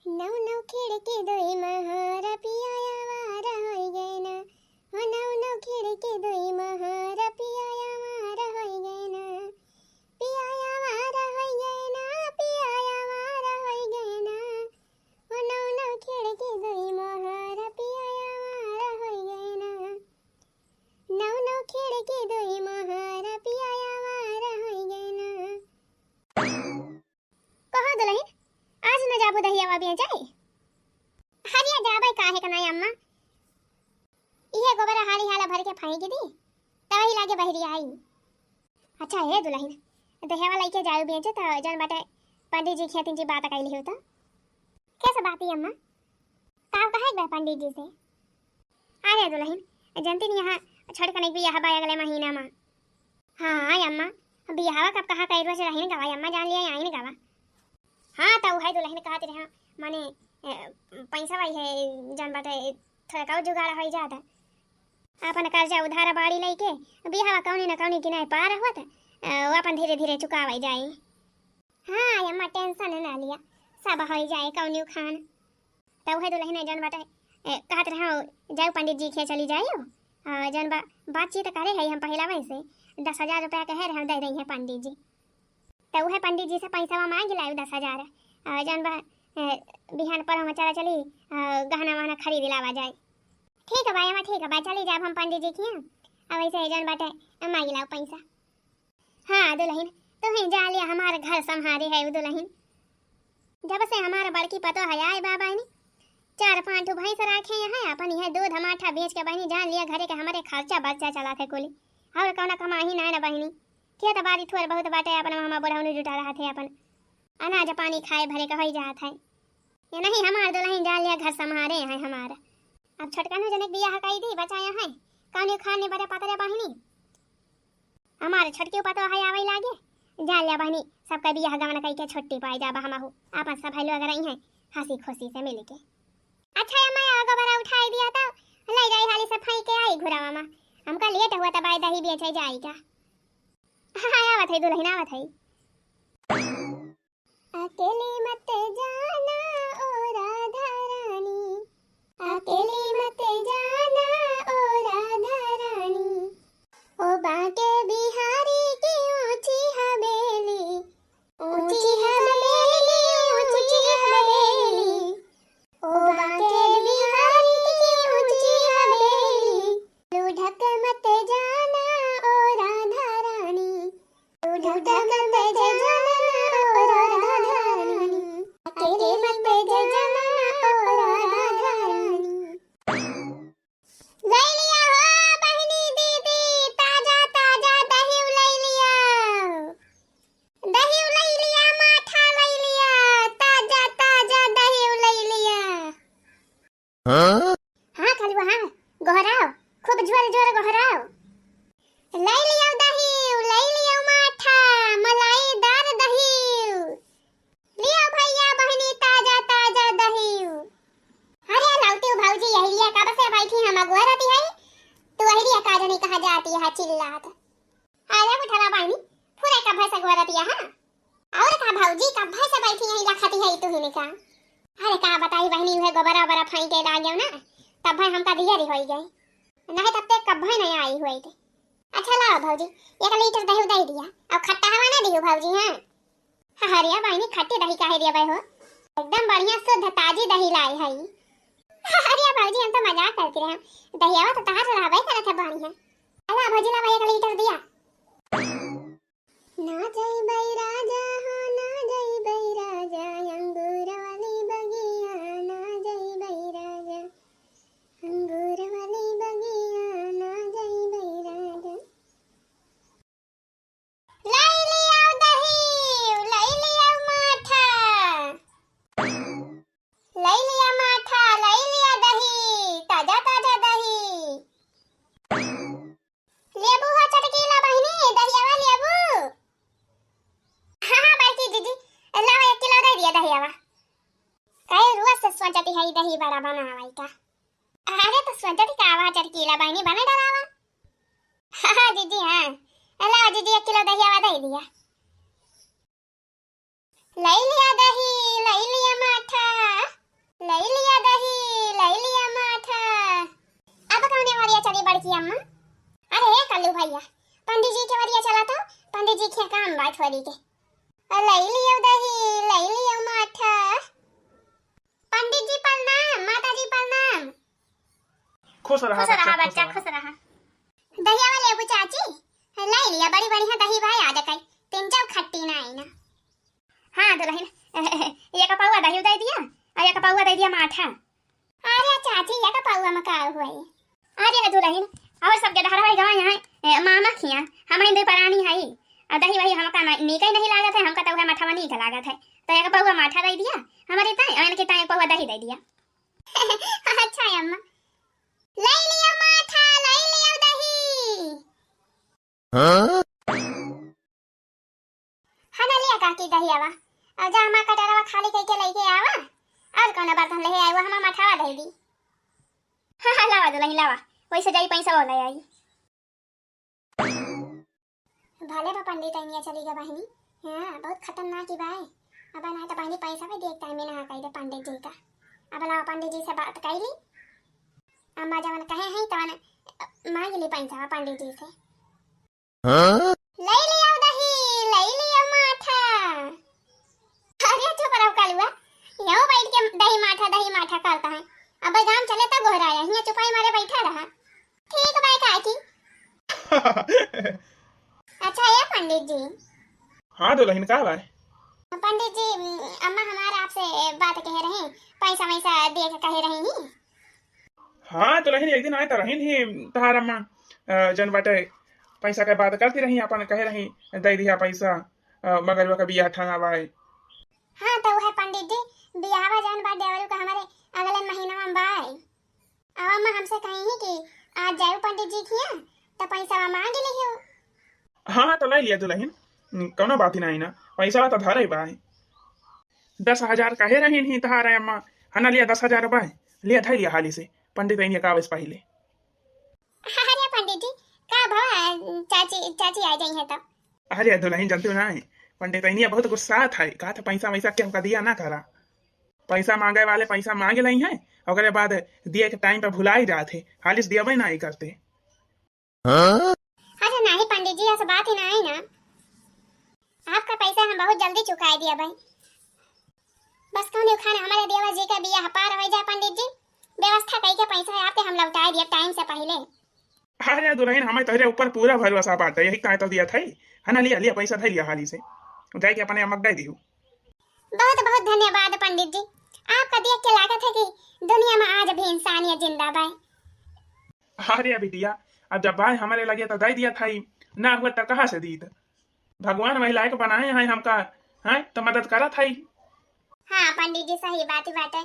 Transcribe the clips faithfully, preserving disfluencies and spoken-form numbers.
नौ नौ खिड़की दुई महारा पिया आवारा होई गए ना। हो नौ नौ खिड़की दुई महारा पिया आवारा होई गए ना। पिया आवारा होई गए ना, पिया आवारा होई गए ना। हो नौ नौ खिड़की दुई महारा पिया आवारा होई गए ना। नौ नौ खिड़की दुई महारा पिया आवारा होई गए ना। कहो दुलहिन, आज न जाबो दहियावा बेचै? हरिया जाबै काहे का नाई अम्मा, इहे गोबर हाली हाला भर के फेंक दी, तबही लागे बहरी आई। अच्छा हे दुलहिन, दहियावा लइके जाऊ बेचे त जौन बाटे पंडित जी खिया तीन जी बात कइली हो त। कैसे बात ही अम्मा? का कहे बा पंडित जी से? अरे दुलहिन, जनती नहीं यहाँ छोड़ कने बियाह बा अगले महीना मा। हाँ अम्मा, बियाहवा कब कहा कई रोज रहिन गवा अम्मा, जान लिया आइन गवा। हाँ त उहे दुलहिन कहत रहे, माने ए, पैसा वही है जौन बाटे थोड़ा का जुगाड़ होई जाता। अपन कर्जा उधार बाड़ी लइके बियाहवा कौनी न कौनी किनाए पार होत, अ, वो अपन धीरे धीरे चुकावै जाई। हाँ अम्मा, tension ना लिया, सब होई जाए कौनी खान। त उहे दुलहिन जौन बाटे, ए, कहत रहे, जाऊ पंडित जी के चली जाइयो, अ, जौन बा, बातचीत करे है हम पहिला वैसे, दस हजार रुपया कहे रहे हम दे देई है पंडित जी। त उहे पंडित जी से पैसा मांग लाइयो दस हजार, अ, जौन बा, ए, बिहान पर हम चला चली, अ, गहना वहना खरीद लावा जाए। ठीक है भाई अम्मा, ठीक है भाई, चली जाब हम पंडित जी के यहाँ। अब ऐसे जौन बाटे, मांग लाओ पैसा। हाँ दुलहिन, तुहीं जान लिया हमार घर संभारे है उ दुलहिन। जब से हमार बड़की पतोह है आए बा बहिनी, चार पाँच ठो भैंस राखे हैं, अपन इहे दूध माठा बेच के बहिनी जान लिया घरे के हमरे खर्चा बर्चा चलत है कुली, और कौनो कमाही नाई ना बहिनी। खेत बाड़ी थोड़ बहुत बाटे, अपन हम बुढ़ौनी जुटा रहत है, अपन अनाज पानी खाए भरे के होई जात है। ये नहीं हमार दुलहिन जान लिया घर संभारे हैं हमार। अब छोटकन जने के बियाह कई दी, बचाया है, कौनो खाने बड़े पतरे बहिनी। हमार छोटकी पतोह है आवै लागे, जान लिया बहिनी, सबका बियाह गवन कई के छुट्टी पाई जाबा हमहू, आपन सब लोग रही हैं हंसी खुशी से मिल के। अच्छा अम्मा, गोबरा उठाई दिया तो ले जाई हाली से फेंक के आई घुरावा मा, हमका लेट हुआ तब आई दही बेचे जाई का। हाँ, आवत है दुलहिन, आवत है। अकेले मत जाना ओ राधा रानी, अकेले मत जाना ओ राधा रानी। ओ बांके बिहारी की ऊंची हवेली, ऊंची हवेली, ऊंची हवेली। ओ बांके बिहारी की ऊंची हवेली, लूढ़क मत जाना ओ राधा रानी, लूढ़क मत जाना ओ राधा रानी, अकेले मत जाना ओ राधा रानी। ले लिया हो बहिनी दीदी, ताजा ताजा दही ले लिया। दही ले लिया, माठा ले लिया, ताजा ताजा दही ले लिया। हाँ? हाँ, खाली वो, हाँ, गोहराओ, खूब जोर जोर गोहराओ। ले लियो दही, ले लियो माठा, मलाईदार दही। लियो भैया बहिनी, ताजा ताजा दही। अरे लौटी भौजी, यही लिए कब से बैठी हम अगुआ रहती है, तू वही लिए का जनी कहाँ जाती है चिल्लात। अरे बुढ़वा बहिनी, पूरे कब्बे से गोरतिया, हाँ? और का भौजी, कब्बे से बैठी यहीं लखती है तू ही का? अरे का बताई बहिनी, उहे गोबरा ओबरा फेंके लागेउ ना, तब्बे हमका दियरी होई गई, नहीं तब ते कब्बे नहीं आई हुई थे। अच्छा लाओ भौजी, एक लीटर दही दे दिया, और खट्टा हवा ना दियो भौजी, हाँ? अरे बहिनी, खट्टी दही काहे दिया हो, एकदम बढ़िया शुद्ध ताजी दही लाई है। अरे भौजी, हम तो मजाक करती रहे, दहियावा तो तहार रहबे करत है बढ़िया। अला भौजी, ला भाई, एक लीटर दिया। ना जइबै राजा हो, ना जइबै राजा, अंगूर वाली बगिया, ना जइबै राजा, अंगूर वाली बगिया, ना जइबै राजा। लाई लिया दही, लाई लिया माठा। लाई लिया माठा, लाई लिया दही, ताजा ताजा दही। लेबू हो चटकीला बहिनी, दहियावा लेबू? हाँ, हाँ, बड़की दीदी, लाओ एक किलो दे दिया दहियावा। काहे रोज से सोचती है दही बड़ा बनावे का? अरे तो सोचती का आवा चटकीला बहिनी बना डरावा। हाँ, हाँ, दीदी, हाँ। लाओ दीदी, एक किलो दहियावा दे दिया। लई लिया दही, लई लिया माठा। कि अम्मा, अरे ए कल्लू भैया, पंडित जी के वरिया चला तो, पंडित जी के काम बात हो रही के। अ, लई लियो दही, लई लियो माठा। पंडित जी प्रणाम, माता जी प्रणाम। खुश रहा खुश बच्चा, रहा खुश बच्चा, रहा। खुश रहा। दहिया वाले अबू चाची, लई लिया, बड़ी बढ़िया दही भाई आज कई, तीन चार खट्टी ना आई ना। हाँ दुलहिन, एक पौआ दही दे दिया, और एक पौआ दे दिया माठा। अरे चाची, एक पौआ में का हुआ है? अरे दुलहिन, और सबके धरवाई गवा यहाँ, ए, मामा खिया, हम ही दो परानी है, और दही वही हमका ना, नीक ही नहीं लागत है, हमका तो वह मठवा नीक लागत है, तो एक पौआ माठा दे दिया, हमारे ताई, और इनके ताई एक पौआ दही दे दिया। अच्छा अम्मा, ले लियो माठा, ले लियो दही। हाँ? हाँ ना लिया काकी दही आवा, और जा हमार कटोरवा खाली करके लेके आवा, और कौनो बर्तन ले आवा, हमार माठावा दे दी। हाँ हाँ लावा दुलही लावा, वैसे जाई पैसा वो ले आई। भले बा पंडित अनिया चली गए बहिनी, हाँ बहुत खतरनाक ही बाय। अब ना तो बहिनी पैसा भी देख टाइम में ना कही दे पंडित जी का। अब लावा पंडित जी से बात कर ली, अम्मा जवन कहे हैं तवन मांग ली पैसा पंडित जी से। हाँ? ले लिया दही, ले लिया माठा। अरे चुप रहो कलुआ, यहाँ बैठ के दही माठा, दही माठा करता है। अब गांव चले तो गोहराया, यहाँ चुपाई मारे बैठा रहा। ठीक बाय काकी। अच्छा ये पंडित जी। हाँ दुलहिन का बाय? पंडित जी, अम्मा हमार आपसे बात कह रही, पैसा वैसा दे के कह रही ही। हाँ दुलहिन, एक दिन आए तो रही ही तहार अम्मा, अ, जन बाटे पैसा के बात करती रही, अपन कहे रही दे दिया पैसा, अ, मगर वो कभी बियाह ठंगा बाय। हाँ तो वह पंडित जी, बियाहवा जन बा देवरू का हमारे अगले महीना में बाय। अब अम्मा हमसे कही ही कि आज जाऊ पंडित जी खिया, तो पैसा मांग लियो। हाँ तो ले लिया दुलहिन, कौनो बात ही नहीं ना, पैसा तो धरे बाय। दस हजार कहे रही ही तहार अम्मा, है ना लिया दस हजार बाय, लिया धर लिया हाली से, पंडित अनिया का आवे से पहिले। अरे पंडित जी, का भवा चाची, चाची आ गई है तो। अरे दुलहिन जानते हो ना, पंडित अनिया बहुत गुस्सा था, कहा था पैसा वैसा के हमका दिया ना करा। पैसा मांगे वाले पैसा मांग लई है, ओकरे बाद दिए के टाइम पे भुलाई जात है, हालिस दियबे ना ही करते। हाँ? अरे नहीं पंडित जी, ऐसा बात ही नहीं ना, आपका पैसा हम बहुत जल्दी चुकाए दिया भाई। बस कौन खान हमारे देवर जी का बियाह पार हो जाए पंडित जी, व्यवस्था कई के पैसा है आपके हम लौटाए दिया टाइम से पहले। अरे दुलहिन, हमें तोहरे ऊपर पूरा भरोसा बाटे, यही काहे तो दिया था, है ना? लिया, लिया, पैसा धर लिया हाली से, जाके अपने अम्मा के दे दियो। बहुत बहुत धन्यवाद पंडित जी, आपका देख के लागत है कि दुनिया में आज भी इंसानियत जिंदा बाय। अरे बिटिया, अब जब बाय हमारे लगे तो दे दिया था ही, ना हुआ तो कहाँ से दीत? भगवान महिलाए के बनाए हैं हमका, हैं तो मदद करत है। हाँ पंडित जी, सही बात ही बाटे।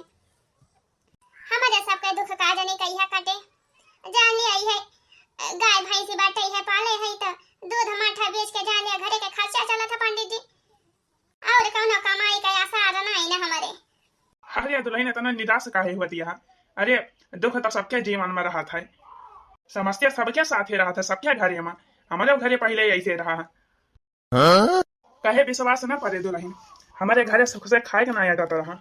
हमारे सबके दुख का जनी कहिया कटे। जान लिया है, गाय भैंसी बाटे है, पाले है तो दूध माठा बेच के जान लिया घरे के खर्चा चलत है पंडित जी, और कौनो कमाई का आसार नहीं ना हमारे। अरे दुलहिन, इतना निराश काहे होती है? अरे दुख तो सबके जीवन में रहत है, समस्या सबके साथे रहत है, सबके घरे में। हमारे घरे पहले ऐसे रहा है। हाँ? कहे विश्वास ना पड़े दुलहिन, हमारे घरे सुख से खाए के ना आदत रहा।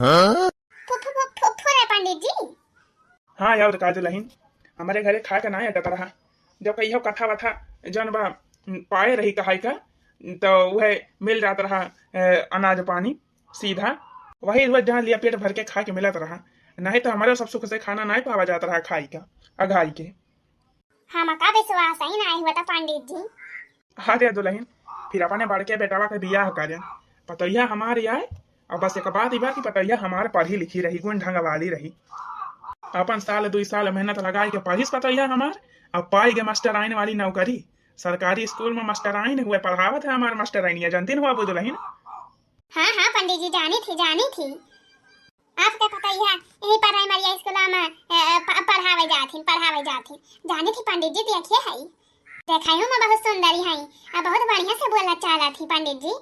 हाँ? फु-, फु-, फु-, फु-, फुरे पंडित जी। हाँ यार का दुलहिन, हमारे घरे खाए के ना आदत रहा। जब कहियो कथा वथा जौन बा, पाए रही कहाई का, तो वह मिल जात रहा, ए, अनाज पानी सीधा, वही रोज जहाँ लिया पेट भर के खाए के मिलत रहा। नहीं तो हमारे सब सुख से खाना नहीं पावा जात रहा खाई का, अघाई के। हमका विश्वास ही नहीं हुआ था पंडित जी। अरे दुलहिन, फिर अपने बड़के बेटवा के बियाह करे, पतोहिया हमार आए, और बस एक बात ही बा कि पतोहिया हमार पढ़ी लिखी रही, गुण ढंग वाली रही, अपन साल दुई साल मेहनत लगाई के पढ़िस पतोहिया हमार, अब पाई गे मास्टराइन वाली नौकरी, सरकारी स्कूल में मास्टराइन हुए पढ़ावत है हमार मास्टराइनिया, जानती न हुआ दुलहिन। हाँ हाँ पंडित जी, जानी थी, जानी थी। आपके पतोहिया यही प्राइमरी स्कूल में, अ, प-, पढ़ावे जात ही, पढ़ावे जात ही। जानी थी पंडित जी, देखिए है, देखाई हूँ मैं बहुत सुंदरी है, आ बहुत बढ़िया से बोला चाला थी पंडित जी।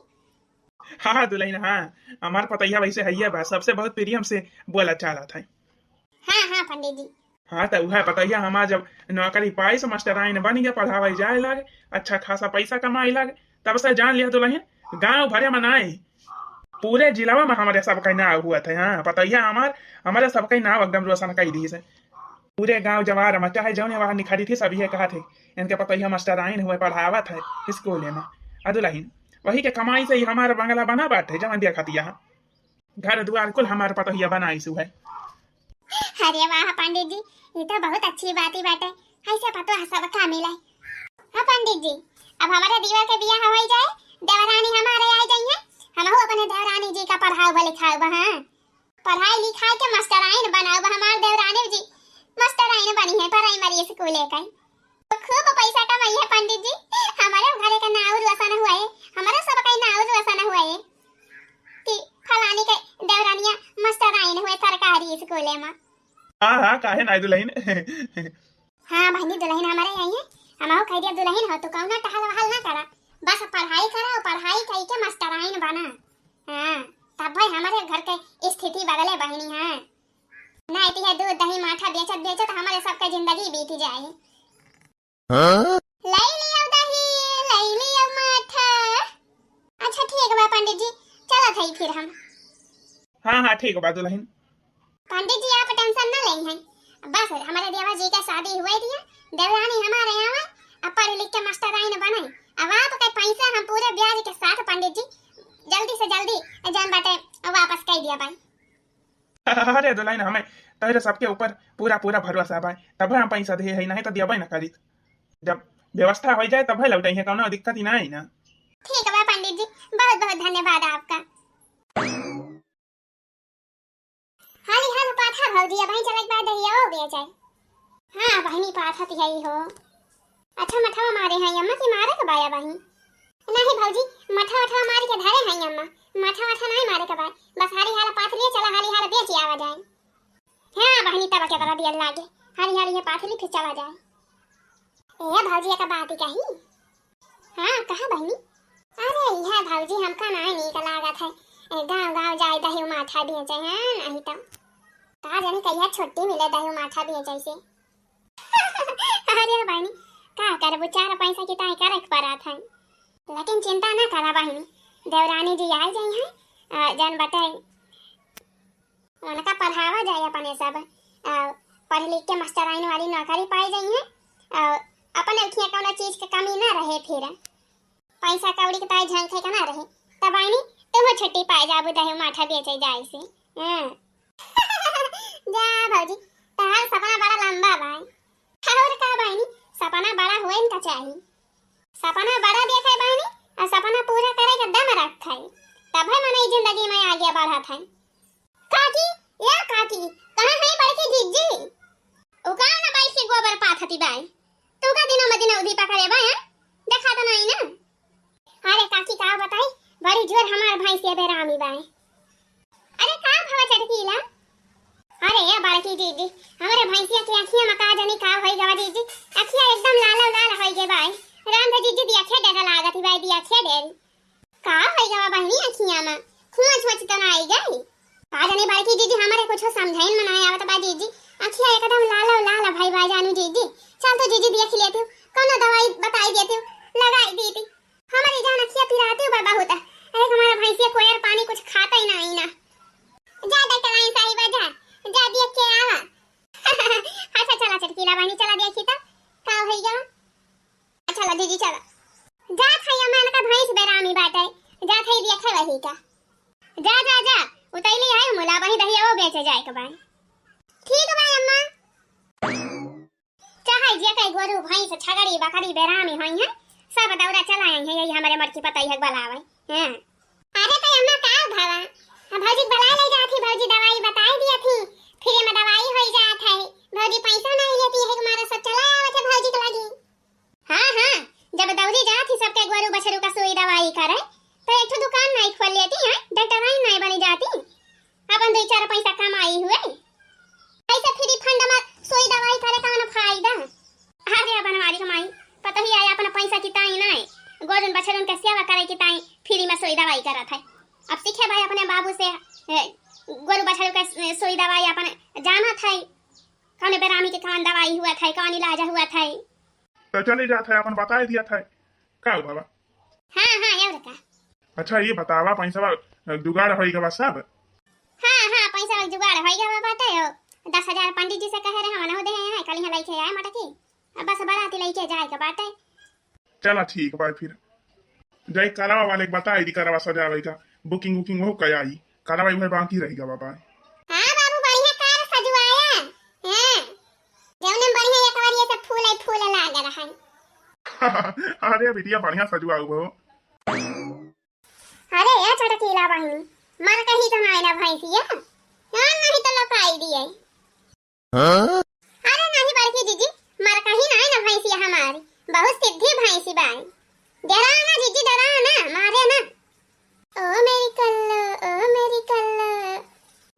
हाँ दुलहिन, हाँ, हमार पतोहिया वैसे है बा, सबसे बहुत प्रियम से बोला चाला था। हाँ हाँ पंडित जी। हाँ तो वह पतोहिया हमार जब नौकरी पाई से मास्टराइन बन गया, पढ़ावे जाए लाग, अच्छा खासा पैसा कमाए लाग, तब से जान लिया दुलहिन, गांव भरे में नाई, पूरे जिलावा में हमारे सबका नाव हुआ था। हाँ पतोहिया हमार, हमारे सबका नाव एकदम रोशन कर दी से। पूरे गाँव जवार में चाहे जौने वहाँ निखरी थी, सब इहे कहत है, इनके पतोहिया मास्टराइन हुए, पढ़ावत है स्कूले में। आ दुलहिन, वही के कमाई से ही हमारा बंगला बना बाटे, जवन देखत यहाँ। घर दुआर कुल हमार पतोहिया बनाइस हुए। अरे वाह पंडित जी, ये तो बहुत अच्छी बात ही बाटे। ऐसे पतोह सबका मिले। हाँ पंडित जी, अब हमारे दीवर के बियाह होइ जाए, देवरानी हमारे आ जाइहैं, हमहू अपने देवरानी जी का पढ़ाउब लिखाउब। हाँ, पढ़ाई लिखाई के मास्टराइन बनाउब हमार देवरानी जी, मास्टराइन बनिहैं प्राइमरी स्कूले का। तो खूब पैसा कमाइहैं पंडित जी, हमारे घरे का नाउ रोशन हुए, हमारे सबका नाउ रोशन हुए कि फलानी के देवरानिया मास्टराइन हुए सरकारी स्कूले में। हाँ, हाँ, काहे नाई दुलहिन। हाँ बहिनी, दुलहिन हमारे आई है, हमहू कह दिया दुलहिन हो, तू कौनो टहल वहल ना करा, बस पढ़ाई करा और पढ़ाई कई के मास्टराइन बना। हाँ, तब भाई हमारे घर के स्थिति बदले बहिनी। हाँ, ना इतिहे दूध दही माठा बेचत बेचत हमारे सबके जिंदगी बीत जाए। हाँ? लाई लियो दही, लाई लियो माठा। अच्छा ठीक बा पंडित जी, चलत हई फिर हम। हाँ, हाँ, ठीक बा दुलहिन। पंडित जी आप टेंशन ना लेइहैं, बस हमारे देवर जी के शादी हुए दिया, देवरानी हमारे आवे, अब पढ़ लिख के मास्टराइन बने, अब आपके पैसा हम पूरे ब्याज के साथ पंडित जी जल्दी से जल्दी जौन बाटे वापस कर दिया भाई। अरे दुलहिन, हमें तोहरे सबके ऊपर पूरा पूरा भरोसा बा, तब हम पैसा दे है, नहीं तो दियाबे ना करी। जब व्यवस्था हो जाए तब लौटाई है, कौनो दिक्कत ही ना है ना। ठीक बा पंडित जी, बहुत बहुत धन्यवाद आपका। हाली हाल पाथा भौजी, अब चलक बाद दहिया हो गया जाए। हाँ बहिनी, पाथा तो यही हो। अच्छा, मठवा मारे हैं अम्मा की मारे के बाया बहिन? नहीं भौजी, मठा वठा मार के धरे हैं अम्मा, मठा वठा नहीं मारे के बाय, बस हाली हाल पाथ लिए चला, हाली हाल बेच आवा जाए। हाँ बहिनी, तब के तरह दियल लागे, हाली हाल ये पाथ लिए फिर चला जाए। ए भौजी, एक बात ही कही। हाँ, कहा बहिनी? अरे यह भौजी, हमका नहीं नीक लागत है, ए, गाँव गाँव जाए दही माठा बेचे हैं, नहीं तो का जाने कहिया छुट्टी मिले दही माठा बेचे से। अरे बहिनी, का करबू, चार पैसा की ताई करे के पड़त है। लेकिन चिंता ना करा बहिनी, देवरानी जी आ जाई हैं, आ, जन बटे उनका पढ़ावा जाए अपने सब, आ, पढ़ लिख के मास्टराइन वाली नौकरी पाई जाई हैं, आ, अपने उठिया कौनो चीज के कमी ना रहे फिर। पैसा कौड़ी के ताई झंखे के ना रहे, तब बहिनी तुम छुट्टी पाए जाबू दही माठा बेचे जाए से। हाँ। जा भौजी, तहार सपना बड़ा लंबा बा। और का बहिनी, सपना बड़ा होए न का चाही। सपना बड़ा देखे बहिनी, और सपना पूरा करे के दम रखे, तब है मनई जिंदगी में आगे बढ़त है। काकी, या काकी, कहाँ है बड़की जीजी? उ का ना बाई के गोबर पाथती बाई, तुमका दिनों में दिनौधी पकड़े बाई, हैं? देखा तो नहीं ना। अरे काकी, का बताई, बड़ी जोर हमार भैंसिया बेरामी बाई। अरे का भवा चटकीला? अरे या बड़की जीजी, हमारे भैंसिया के अखिया में का जानी का होई गवा जीजी, अखिया एकदम लाल लाल होई गे बाई। राम धे जीजी दिया खे डर लागत ही बाई, दिया खे डर। का होई गवा बहिनी अखिया में, खुआ छुआ चितन आई गई? का जानी बड़की जीजी, हमारे कुछो समझाइन में ना आवत बा जीजी, अखिया एकदम लाल लाल भई बा जानू जीजी। चल तो जीजी देख लेती, कौनो दवाई बताई देती, लगाई देती। हमारी जान अखिया पिराती बा बहुत, अरे हमारा भैंसिया कोयर पानी कुछ खाता ही ना आई ना। जा डॉक्टर आई साहिबा, जा, जा देख के आवा। अच्छा चला चटकीला बहिनी, चला देखी तो का होई गवा। चला जीजी चला। जात है अम्मा, इनका भैंस बेरामी बाटे, जात है देखे वही का। जा जा जा, उतैली है मुला वही दहिया वो बेचे जाए के बाय। ठीक बा अम्मा। चाहे जे कई गोरू भैंस छगड़ी बकरी बेरामी होई है, सब दौरा चला आई है, यही हमारे मटकी पतई है बलावे। हैं। अरे तो अम्मा का भवा, अब भौजी के बला ले जात ही, भौजी दवाई बताई दिया थी, फ्री में दवाई होई जात है, भौजी पैसा नहीं लेती है, हमारा सब चला आवत है भौजी के लगी। हाँ, हाँ, जब दौरी जात ही सबके गोरू बछरू का सुई दवाई करे, तो एक ठो दुकान नाई खोल लेती हैं, डॉक्टराइन नाई बनी जाती, अपन दो चार पैसा कमाई हुए। ऐसे फ्री फंड में सुई दवाई करे कौन फायदा? अरे बनवारी कमाई, पता ही आया अपना पैसा की ताई नाई, गोरुन बछरुन के सेवा करे की ताई फ्री में सुई दवाई करत है। अब सीखे भाई अपने बाबू से, ए, गोरू बछरू के सुई दवाई अपन जानत है, कौन बेरामी के कौन दवाई हुआ था, कौन इलाज हुआ था। तो चले जात है, अपन बताए दिया था। का हो बाबा? हाँ, हाँ, और का? अच्छा, ये बतावा, पैसा जुगाड़ होई गवा सब? हाँ, हाँ, पैसा जुगाड़ होई गवा बाटे हो। दस हजार पंडित जी से कहे रहे, हम ना देहे हैं, कल यहाँ लइके आए मटकी। अब बस बराती लइके जाए के बाटे। चला ठीक बा फिर। जाई करवा वाले के बताई दी, करवा सजावे का, booking wooking हो कई आई, करवा उहे बाकी रह गवा बा। हाँ बाबू, बढ़िया कार सजवाया। हाँ, जौन बढ़िया एक बार ये सब फूल आई, फूल लाग रहा है। अरे बिटिया, बढ़िया सजवाऊ हो। अरे या चटकीला बहिनी, मर कही तो नाय ना भैंसिया, ना नहीं तो लकाई दिए। हाँ? अरे नहीं बड़की जीजी, मर कही नाय ना भैंसिया हमारी, बहुत सिद्धि भैंसी बाई। डरा ना जीजी, डरा ना, मारे ना। ओ मेरी कल्लो, ओ मेरी कल्लो,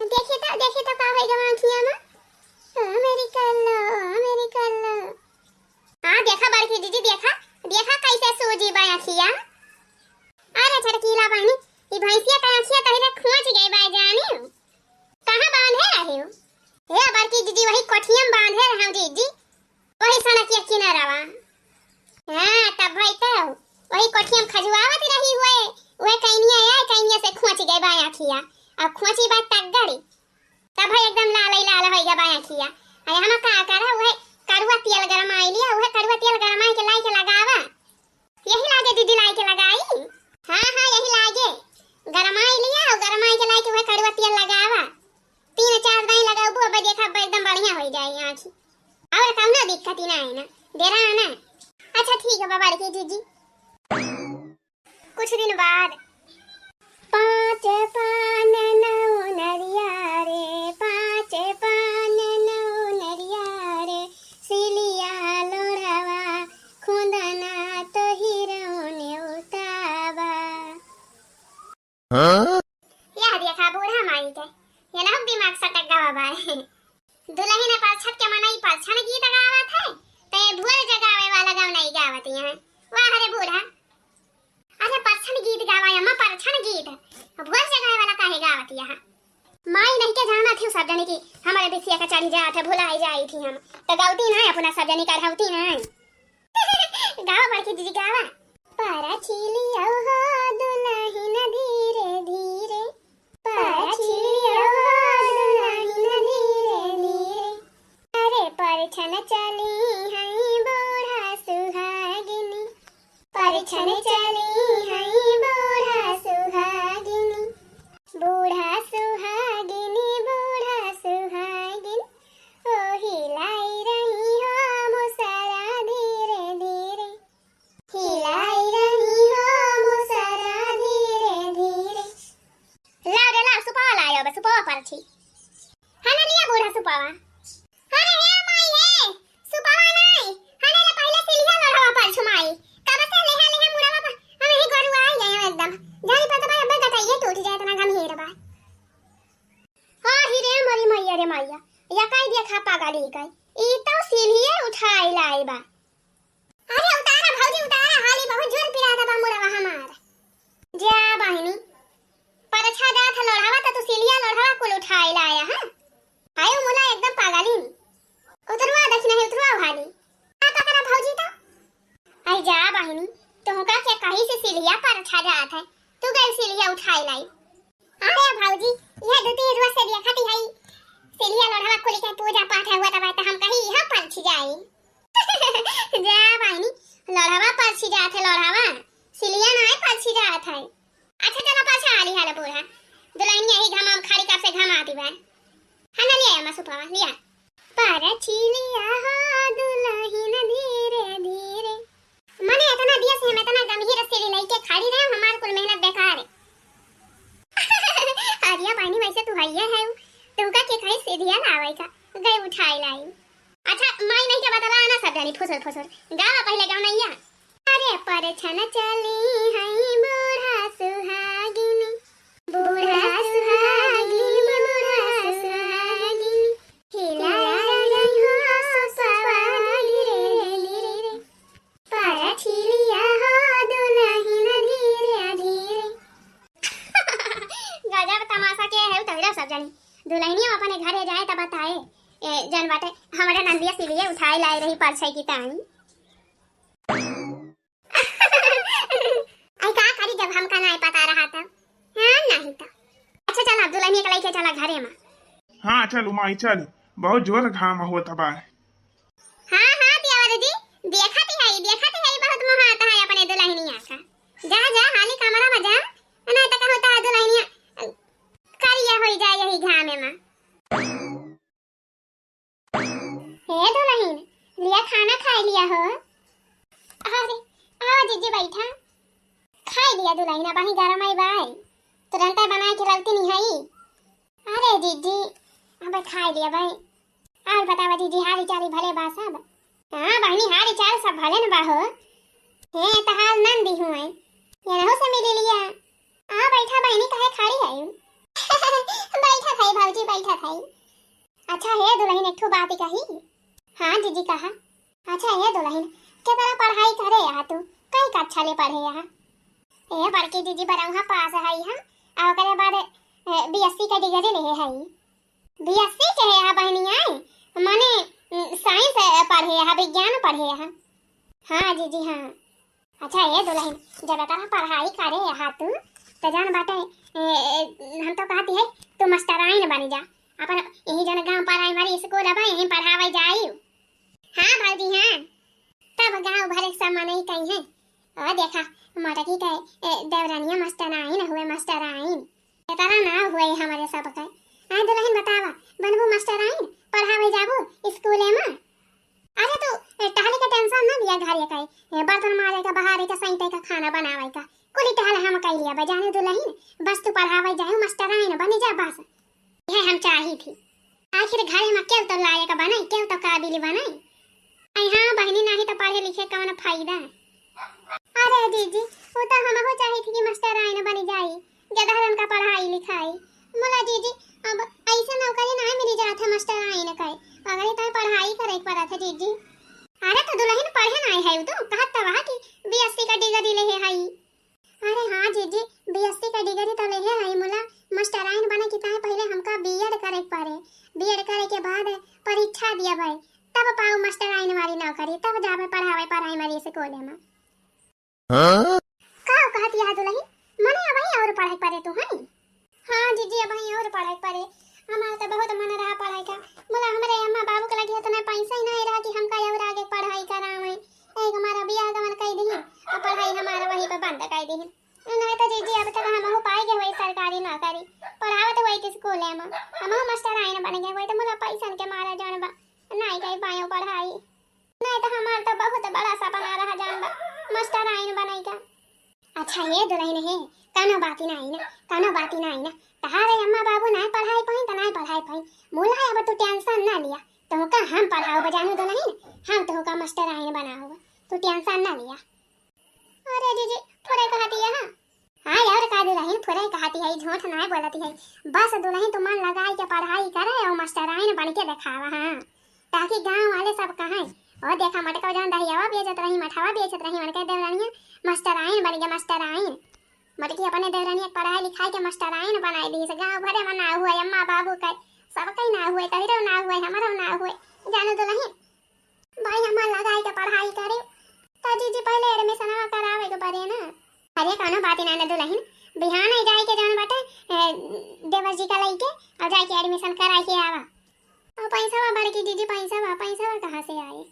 देखी तो, देखी तो का होई गवा आँखिया में। ओ मेरी कल्लो, ओ मेरी कल्लो। हाँ देखा बड़की जीजी, देखा, देखा कैसे सूजी बा आँखिया। अरे चटकीला बहिनी, ई भैंसिया का आँखिया तहिरे खोंच गई बा जानी। कहाँ बांधे रहे हो? हे बड़की जीजी, वही कोठिया में बांधे रहे हो जीजी, वही सड़क के किनारवा। हाँ तब भाई तो वही कोठिया में खजुआवत रही हुए, वह कैनिया आए, कैनिया से खोंच गई बा आँखिया। अब खोंची बात तक गड़ी, तब भाई एकदम लाल ही लाल होई गवा आँखिया। अरे हम का करा, उहे कड़ुआ तेल गरमाई लिया, उहे कड़ुआ तेल गरमाई के लाई के लगावा। यही लागे दीदी लाई के लगाई। हाँ हाँ यही लागे, गरमाई लिया और गरमाई के लाई के उहे कड़ुआ तेल लगावा। तीन चार दाई लगाबू, अब देखा अब एकदम बढ़िया हो जाए आँखी। और कौनो दिक्कत ही ना है ना, डेरा ना। अच्छा ठीक है बा बड़की जीजी। कुछ दिन बाद। पाँच पान नौ नरिया रे, पाँच पान नौ नरिया रे, सिलिया लोढ़वा खुंदना तोहिरो नेवतावा। हाँ? यह देखा बूढ़ा माई के, ये ना दिमाग सटक गवा बाए। दुलहिन परछत के मनई परछन गीत गावत है, ते भुअर जगावे वाला गवनई गावत यहाँ। वाह रे बूढ़ा। अरे परछन गीत गावा अम्मा, परछन गीत। भुअर जगावे वाला काहे गावत यहाँ? माई नहीं के जाना थी सब जने की, हमारे बिसिया का चढ़ी जात है, भुलाई जाई थी हम। तो गलती ना है अपना सब जने का, ढलती ना है। गावा बड़की दीदी गावा। परछिलिया हो दुलहिन धीरे धीरे, परछिलिया हो दुलहिन धीरे धीरे। अरे परछन चली हई बूढ़ा सुहागिनी, परछन चली हई बूढ़ा सुहागिनी, बूढ़ा सुहागिनी, बूढ़ा सुहागिनी। ओ हिलाई रही हो मुसरा धीरे धीरे, हिलाई रही हो मुसरा धीरे धीरे। लाव रे लाव, सुपवा लायो बे, सुपवा परछी। हाँ ना लिया बूढ़ा सुपवा। अरे हे माई हे, सुपवा नाई। हाँ ना रे पहिले सिलिया लोढ़वा परछू माई। कब से लेहा लेहा मुड़वा पर हम ही गरुआ आई गए एकदम। जानी पता भाई अब गटइये टूट जाए इतना गंभीर बा। हाँ ही रे मोरी मैया रे मैया, या काई देखा पागल ही गई। ई तो सिलिये उठाई लाई बा। अरे उतारा भौजी उतारा, हाली बहुत जोर पिरात बा मुड़वा हमार। जा बहिनी, परछा जात है लोढ़वा त तू सिलिया लोढ़वा कुल उठाई लाया है। आयो मुला एकदम पागलिन। उतरवा दखिना है, उतरवा हाली। का पकड़ा भौजी तो? आई जा बहिनी, तुमका के कहीं से सिलिया परछा जात है, तू गई सिलिया उठाई लाई। अरे भौजी, यह दू तीन रोज से देखत ही हई, सिलिया लोढ़वा कुली के पूजा पाठ हुआ तब त हम कही यहाँ परछी जाई। जा बहिनी, लोढ़वा परछी जात है, लोढ़वा, सिलिया नाय परछी जात है। अच्छा चला परछा आली हाल बूढ़ा, दुलहिनिया ही घामा में खड़ी कब से घामा आती बा। हाँ ना लिया अम्मा सुपवा लिया। परछी लिया हो दुलहिन धीरे धीरे। मने इतना दिया से हम इतना गंभीर से लइके खड़ी रहे, हमार कुल मेहनत बेकार है। अरिया पानी वैसे तू हइये है, तुमका के कहीं से दिया लावे का, गए उठाए लाई। अच्छा माई नहीं के बतला ना सब जानी फुसुर फुसुर। गावा पहिले गावा नैया। अरे परछन चली हई बूढ़ा सुहागिनी, बूढ़ा सुहागिनी, बूढ़ा सुहागिनी, हिला रही हो सुपवा धीरे धीरे, परछिलिया हो दुलहिन धीरे धीरे। गजब तमाशा के है तगड़ा सब जानी। दुलहिनिया अपने घरे जाए त बताए, ए, जन बाटे, हमारे नंदिया सिलिये उठाए लाए रही परछाई की ताई। आई का करी जब हमका नाय पता रहा त? हाँ, नहीं त। अच्छा चला, अब दुलहिनिया के लइके चला घरे में। हाँ, चल उमाई, चल। बहुत जोर घाम होत बा। हाँ, हाँ, देवर जी, देखत हई, देखत हई, बहुत मोहात है अपने दुलहिनिया का। जा, जा, हाली कमरा में जा, नहीं तो कहूँ तो दुलहिनिया, अ, करिया होई जाए यही घामे में। हे दुलहिन, लिया खाना खाई लिया हो। अरे, आओ जीजी बैठा। खाई लिया दुलहिन, अबहीं गरम आई बाई। तुरंत बनाए के ललती नहीं हई। अरे जीजी, अब खाई लिया बाई। और बतावा जीजी, हाली चाली भले बा सब? हाँ बहिनी, हाली चाल सब भले न बा हो। हे, त हाल नंदी हुए, ये रहो से मिली लिया। आ बैठा बहिनी, काहे खड़ी है? बैठा थाई भौजी, बैठा थाई। अच्छा हे दुलहिन, एक ठो बात कही। हाँ जीजी, कहा। अच्छा हे दुलहिन, केतना पढ़ाई करे यहाँ तू? कई कक्षा ले पढ़े यहाँ? ए बड़की जीजी, बरौहा पास हई हम, आ ओकरे बाद, ए, बीएससी का डिग्री लेहे हई। बीएससी के है यहाँ बहिनी आई, माने, उम, साइंस, अ, पढ़े यहाँ, विज्ञान पढ़े यहाँ। हाँ जीजी, हाँ। अच्छा ए दुलहिन, जब इतना पढ़ाई करे यहाँ तू, त जान बाटे, ए, ए, हम तो कहती है, तू मास्टराइन बन जा, अपन यही जन गाँव प्राइमरी स्कूल बा, यहीं पढ़ावे जाई। हाँ भौजी, हाँ। तब गाँव भरे के सब मनई कही है, "ओ देखा, मोटकी के, ए, देवरानिया मास्टराइन हुए, मास्टराइन।" इतना ना हुए हमारे सब के। आए दुलहिन बतावा, बनबू मास्टराइन, पढ़ावे जाबू स्कूले में? अरे तू, ए, टहले के टेंशन ना लिया, घरे के, ए, बर्तन माजे का, बहारे का, सैंते का, खाना बनावे का, कुली टहल हम कई लिया बा, जाने दुलहिन, बस तू पढ़ावे जाए, मास्टराइन बनी जा बस। यह हम चाही थी। आखिर घरे में केहू तो लायक बने, केहू तो काबिल बने। आई हाँ बहिनी, नाही तो पढ़े लिखे कौन फायदा? अरे जीजी, वो तो हमहू चाही थी कि मास्टराइन बनी जाई, गदहरन का पढ़ाई लिखाई। मुला जीजी, अब ऐसे नौकरी नाही मिली जात है मास्टराइन के, अगले तो पढ़ाई करे के पड़त है जीजी। अरे तो दुलहिन पढ़े नाही है, वो तो कहत तो वहा कि बीएससी का डिग्री लेहे हई। अरे हाँ जीजी, बीएससी का डिग्री तो लेहे हई मुला, मास्टराइन बने की ताहे पहिले हमका बीएड करे के पड़े, बीएड करे के बाद परीक्षा दिया भाई, तब पाऊ मास्टराइन वाली नौकरी, तब जाबे पढ़ावे प्राइमरी स्कूल में। हाँ? का कहत यह दुलही, मने अबही और पढ़े के पड़े तू हनी? हाँ जीजी, अबही और पढ़े के पड़े, हमार तो बहुत मन रहा पढ़े का, मुला हमरे अम्मा बाबू के लगे इतना पैसा ही नहीं रहा कि हमका और आगे पढ़ाई करावे। एक हमारा बियाह गवन कई दिहिन, और पढ़ाई हमारा वहीं पे बंद कई दिहिन। नहीं तो जीजी, अब तक हमहू पाई गए हुई सरकारी नौकरी, पढ़ावत हुई थी स्कूले में, हमहू मास्टराइन बन गए हुई, तो मुला पैसन के मारे जौन बा, नहीं कई पायो पढ़ाई। नहीं तो हमार तो बहुत बड़ा सपना रहा जौन बा, मास्टराइन बने का। अच्छा ये दुलहिन है, कौनो बात ही नहीं ना, कौनो बात ही नहीं ना। तहारे अम्मा बाबू नहीं पढ़ाई पाई तो नहीं पढ़ाई पाई, मुला अब तू टेंशन ना लिया, तुमका हम पढ़ाओ बजानू दुलहिन, हम तुमका मास्टराइन बनाओ, तू टेंशन ना लिया। अरे जीजी, फुरे कहती है हाँ? हाँ यार, का दुलहिन फुरे कहती है, झूठ नहीं बोलती है। बस दुलहिन तू मन लगाई के पढ़ाई करे और मास्टराइन बन के देखावा, हाँ, ताकि गाँव वाले सब कहें, "ओ देखा मटका जौन दहियावा बेचत रही, मठावा बेचत रही, उनके देवरानिया मास्टराइन बन गया, मास्टराइन।" मटकी अपने देवरानिया के पढ़ाई लिखाई के मास्टराइन बनाई दी, गाँव भरे में ना हुए, अम्मा बाबू के, सबके ना हुए, तोहरो ना हुए, हमरो ना हुए, जानो दुलहिन। भाई हमार लगाई के पढ़ाई करे, तो जीजी पहले एडमिशनवा करावे के पड़े ना। अरे कौनो बात ही ना ना दुलहिन, बिहान ही जाए के जौन बाटे, ए, देवर जी का लइके और जाए के एडमिशन कराई के आवा। और पैसा बा बड़की जीजी, पैसा बा, पैसा बा कहाँ से आए?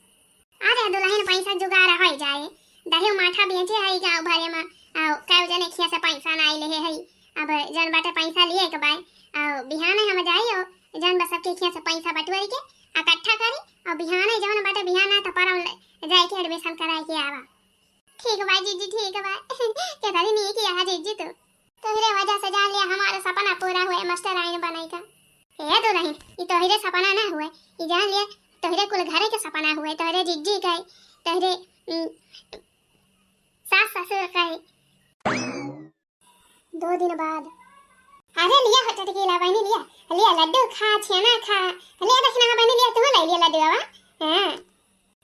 अरे दुलहिन पैसा जुगाड़ हो जाए, दही माठा बेचे है गाँव भरे में, और कई जने खिया से पैसा ना आइले है, अब जौन बाटे पैसा लिए के बाय, और बिहान हम जाई और जौन बा सबके खिया से पैसा बटोर के इकट्ठा करी, और बिहान जौन बाटे बिहान तो परौन ले जाए के एडमिशन कराए के आवा। ठीक बा जीजी, ठीक बा। केतरी नीक यहाँ जीजी तू। तोहरे वजह से जान लिया हमारा सपना पूरा हुए मास्टराइन बने का। ए दुलहिन, ई तोहरे सपना ना हुए, ई जान लिया तोहरे कुल घरे के सपना हुए, तोहरे जीजी के, तोहरे, उम, सास ससुर के। दो दिन बाद। अरे लिया हो टटकीला बहिनी, लिया, लिया लड्डू खा, छेना खा, लिया दक्षिणा बहिनी, लिया तू ले लिया लड्डू आवा। हाँ।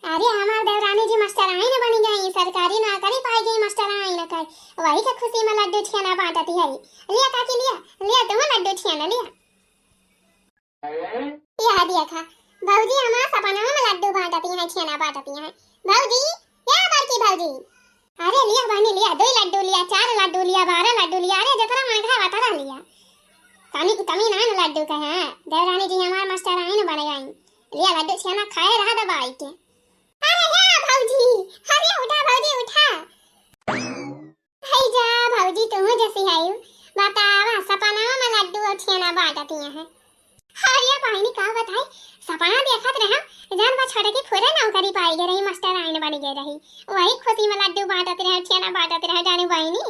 अरे हमार देवरानी जी मास्टराइन बनी गई, सरकारी नौकरी पाई गई मास्टराइन के, वही के खुशी में लड्डू छेना बांटती है। लिया काकी लिया, लिया तू लड्डू छेना लिया। यह देखा, भौजी हमार सपना में लड्डू बांटती हैं, छेना बांटती हैं। भौजी, ए बड़की भौजी, अरे लिया बहनी लिया, दो लड्डू लिया, चार लड्डू लिया, बारह लड्डू लिया, अरे जितना मांगा है उतना लिया। कमी, कमी ना न लड्डू के, हाँ। देवरानी जी हमार मास्टराइन बन गई। लिया लड्डू छेना खाए रहा दबाई के। अरे हे भौजी, अरे उठा भौजी, उठा। हई जा भौजी, तुहू जसी हई। बतावा, सपना में लड्डू और छेना बांटती हैं। अरे बहिनी, का बताई, सपना देखत रहा, जान बा छोटे की फुरे नौकरी पाई गए रही, मास्टराइन बन गए रही। वही खुशी में लड्डू बांटत रहे, छेना बांटत रहे, जाने बहिनी।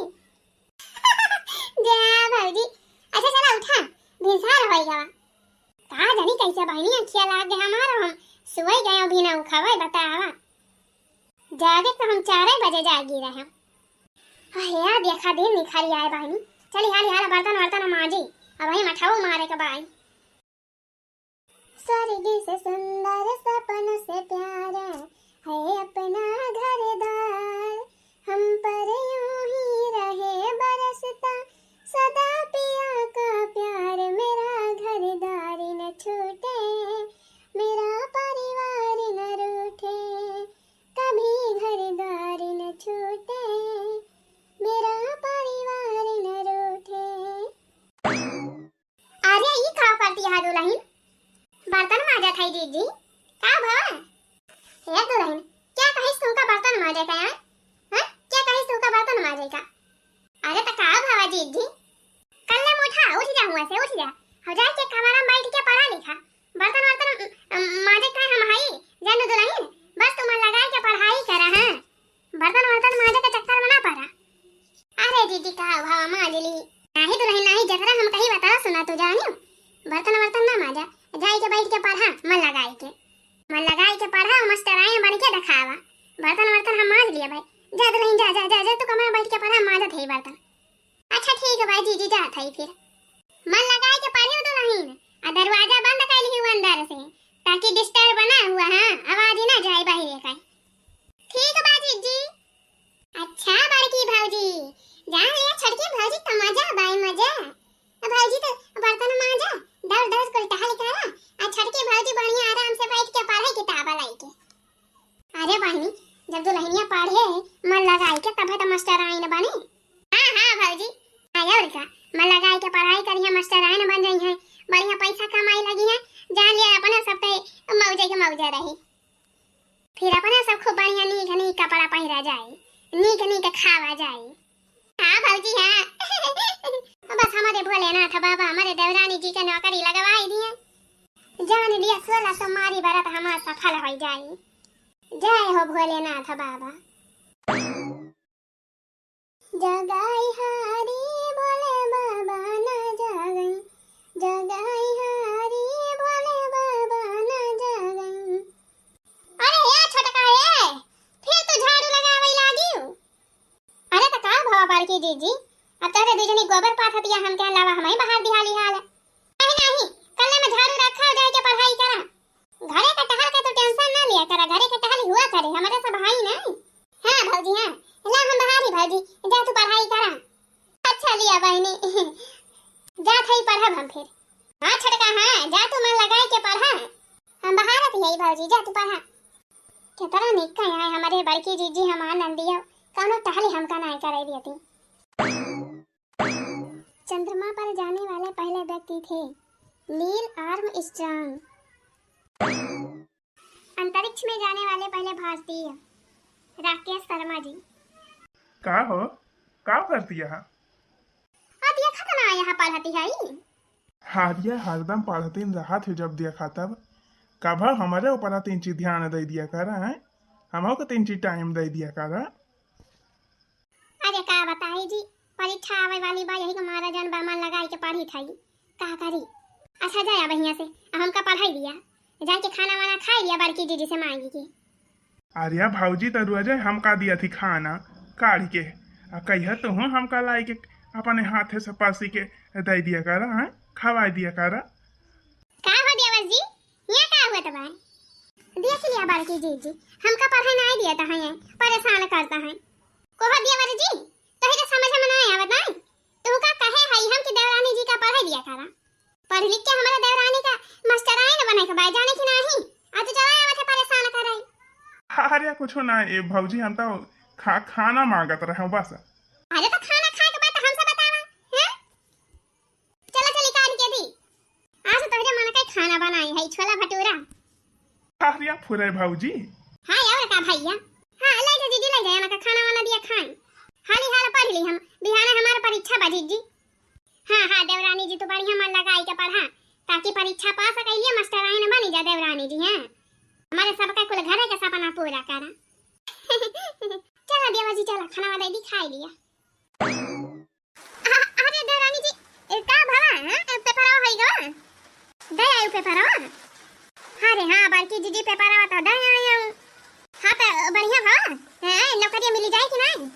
जा भौजी, अच्छा चला उठा, भिनसार होई गवा। का जानी कैसे बहिनी अखिया लाग गए हमार, हम सोई गए अभी ना उठावे, बतावा। जागे तो हम चार बजे जागी रहे। अहे यार, देखा दिन निखरी आए बहिनी, चली हाली हाल बर्तन वर्तन माजी, अब वही मठाऊ मारे के बाई। स्वर्ग से सुंदर सपनों से प्यारा है अपना घर द्वार, हम पर यूं ही रहे बरसता सदा पिया का प्यार, मेरा घर द्वार न छूटे, मेरा परिवार न रूठे, कभी घर द्वार न छूटे, मेरा परिवार न रूठे। अरे, ई का करती है दुलहिन? बर्तन माजत है जीजी। का भवा? हे दुलहिन, क्या कहिस तुमका बर्तन माजे का यार? हाँ? क्या कहिस तुमका बर्तन माजे का? अरे, त का भवा जीजी? कल्ले मोठा, उठ जा हुआ से, उठ जा। हो जाए के कमरा में बैठ के पढ़ा लिखा। बर्तन वर्तन, अम, अम, माजे का हम हई, जान दुलहिन, बस तू मन लगाए के पढ़ाई करा, हाँ। बर्तन वर्तन माजे के चक्कर में ना पड़ा। अरे दीदी, का भवा माज ली। नाही दुलहिन नाही, जतरा हम कही बतरा सुना तू जानियो। बर्तन वर्तन ना माजा, जाई के बैठ के पढ़ा, मन लगाई के। मन लगाई के पढ़ा, मास्टराइन बन के देखावा। बर्तन वर्तन हम माज लिया भाई। जा दुलहिन, जा, जा, जा, जा, तू कमरा बैठ के पढ़ा, माजत है बर्तन। अच्छा ठीक है भाई जीजी, जात है फिर। मन लगाई के पढ़ियो दुलहिन, आ दरवाजा बंद कर लियो अंदर से, ताकि disturb ना हुआ, हाँ, आवाज ही ना जाए बाहर का। ठीक बा जीजी। अच्छा बड़की भौजी, जान लिया छोटकी भौजी तो मजा बाई मजा। अब भौजी तो बर्तन माजा, दौड़ दौड़ कुल टहल करा, आ छोटकी भौजी बढ़िया आराम से बैठ के पढ़े किताब लाई के। अरे बहिनी, जब दुलहिनिया पढ़े मन लगाई के तबे तो मास्टराइन बने। हाँ, हाँ भौजी, हाँ और का, मन लगाई के पढ़ाई करिया, मास्टराइन बन जाई हैं, बढ़िया पैसा कमाई लगी हैं, जान लिया अपने सब पे मौजे के मौजे रही। फिर अपने सब खूब बढ़िया नीक नीक कपड़ा पहिरा जाए, नीक नीक खावा जाए। हाँ भौजी, हाँ। बस हमारे भोलेनाथ बाबा हमारे देवरानी जी के नौकरी लगवाई दिए। जान लिया सोलह सोमवारी व्रत हमार सफल हो जाए। जय हो भोलेनाथ बाबा। जगाई हारी भोले बाबा ना जगाई, जगाई हारी भोले बाबा ना जगाई। अरे हे छोटका हे, फिर तू झाड़ू लगावे लागियो? अरे त का भवा बड़की जीजी, अब तोहरे दुजनी गोबर पाथतिया, हम के अलावा हमही बहार दिहाली हाल। नहीं, नहीं, कल्ले में झाड़ू रखा, जाए के पढ़ाई करा। घरे का टहल के तू tension ना लिया करा, घरे के टहल हुआ करे, हमरे सब हाई नहीं। हाँ भौजी, हाँ, ला हम बहारी भौजी, जा तू पढ़ाई करा। अच्छा लिया बहिनी, जा थई पढ़ब हम फिर। हाँ छोटका, हाँ, जा तू मन लगाए के पढ़ा। हम बहारत ही भौजी, जा तू पढ़ा। कितना निक है हमारे बड़की जीजी, हमार नंदिया, कौनो टहली हमका नाय करे देती। चंद्रमा पर जाने वाले पहले व्यक्ति थे नील आर्मस्ट्रॉन्ग। अंतरिक्ष में जाने वाले पहले भारतीय राकेश शर्मा जी। का हो, का करती है? आ देखत ना यहाँ पढ़ती है। हारिया हरदम पढ़तीन रहत है, जब देखा तब। कभा हमारे ऊपर तीन चीज ध्यान दे दिया कर, हैं? हमहू को तीन चीज time दे दिया कर। अरे का बताई जी, परीक्षा आवे वाली बा, यही के मारा जन बा मन लगाई के पढ़ी थाई, का करी। अच्छा जाए अब हियां से, अब हमका पढ़ाई दिया, जाए के खाना वाना खाई लिया बड़की जीजी से मांगी के। अरे भौजी, त रोजे हमका दिया थी खाना काढ़ के, आ कहिया तुहू हमका लाई के अपने हाथे से परसी के दे दिया करा, हैं? खवाई दिया करा। का हो देवर जी, यहाँ का हुआ तबा? देख लिया बड़की जीजी, हमका पढ़े नहीं दिया था, हैं, परेशान करता है। कोहो देवर जी, तोहे के समझ में ना आवत नाई। तू का कहे हई हम कि देवरानी जी का पढ़े दिया करा? पढ़ लिख के हमारे देवरानी का मास्टराइन बने के बा, जाने कि नाही? आज चला आवत है परेशान करे। अरे कुछ ना ए भौजी, हम तो खा-, खाना मांगत रहे बस। अरे तो खाना खाए के बाद हमसे बतावा, हैं? चला चली काढ़ के है छोला भटूरा। अरे फुरे भौजी। हाँ, और का भैया? हाँ, ले जा दीदी, ले जा, एनका खाना वाना दिया खाई। हाली हाल पढ़ ली हम, बिहाने हमार परीक्षा बा जीजी। हाँ, हाँ, देवरानी जी, तू बढ़िया मन लगाई के पढ़ा, ताकि परीक्षा पास कइलिया, मास्टराइन बनी जा देवरानी जी, हैं? हमारे सबका कुल घरे के सपना पूरा करा। चला देवा जी, चला, खाना दे दी, खाई लिया। अ-, अरे देवरानी जी, ए, का भवा, हैं? ए, पेपरवा होई गवा? दे आयु पेपरवा? अरे हाँ, बड़की दीदी, पेपरवा तो दे आयु। हाँ, तो बढ़िया भवा, हैं, नौकरिया मिली जाए कि नहीं?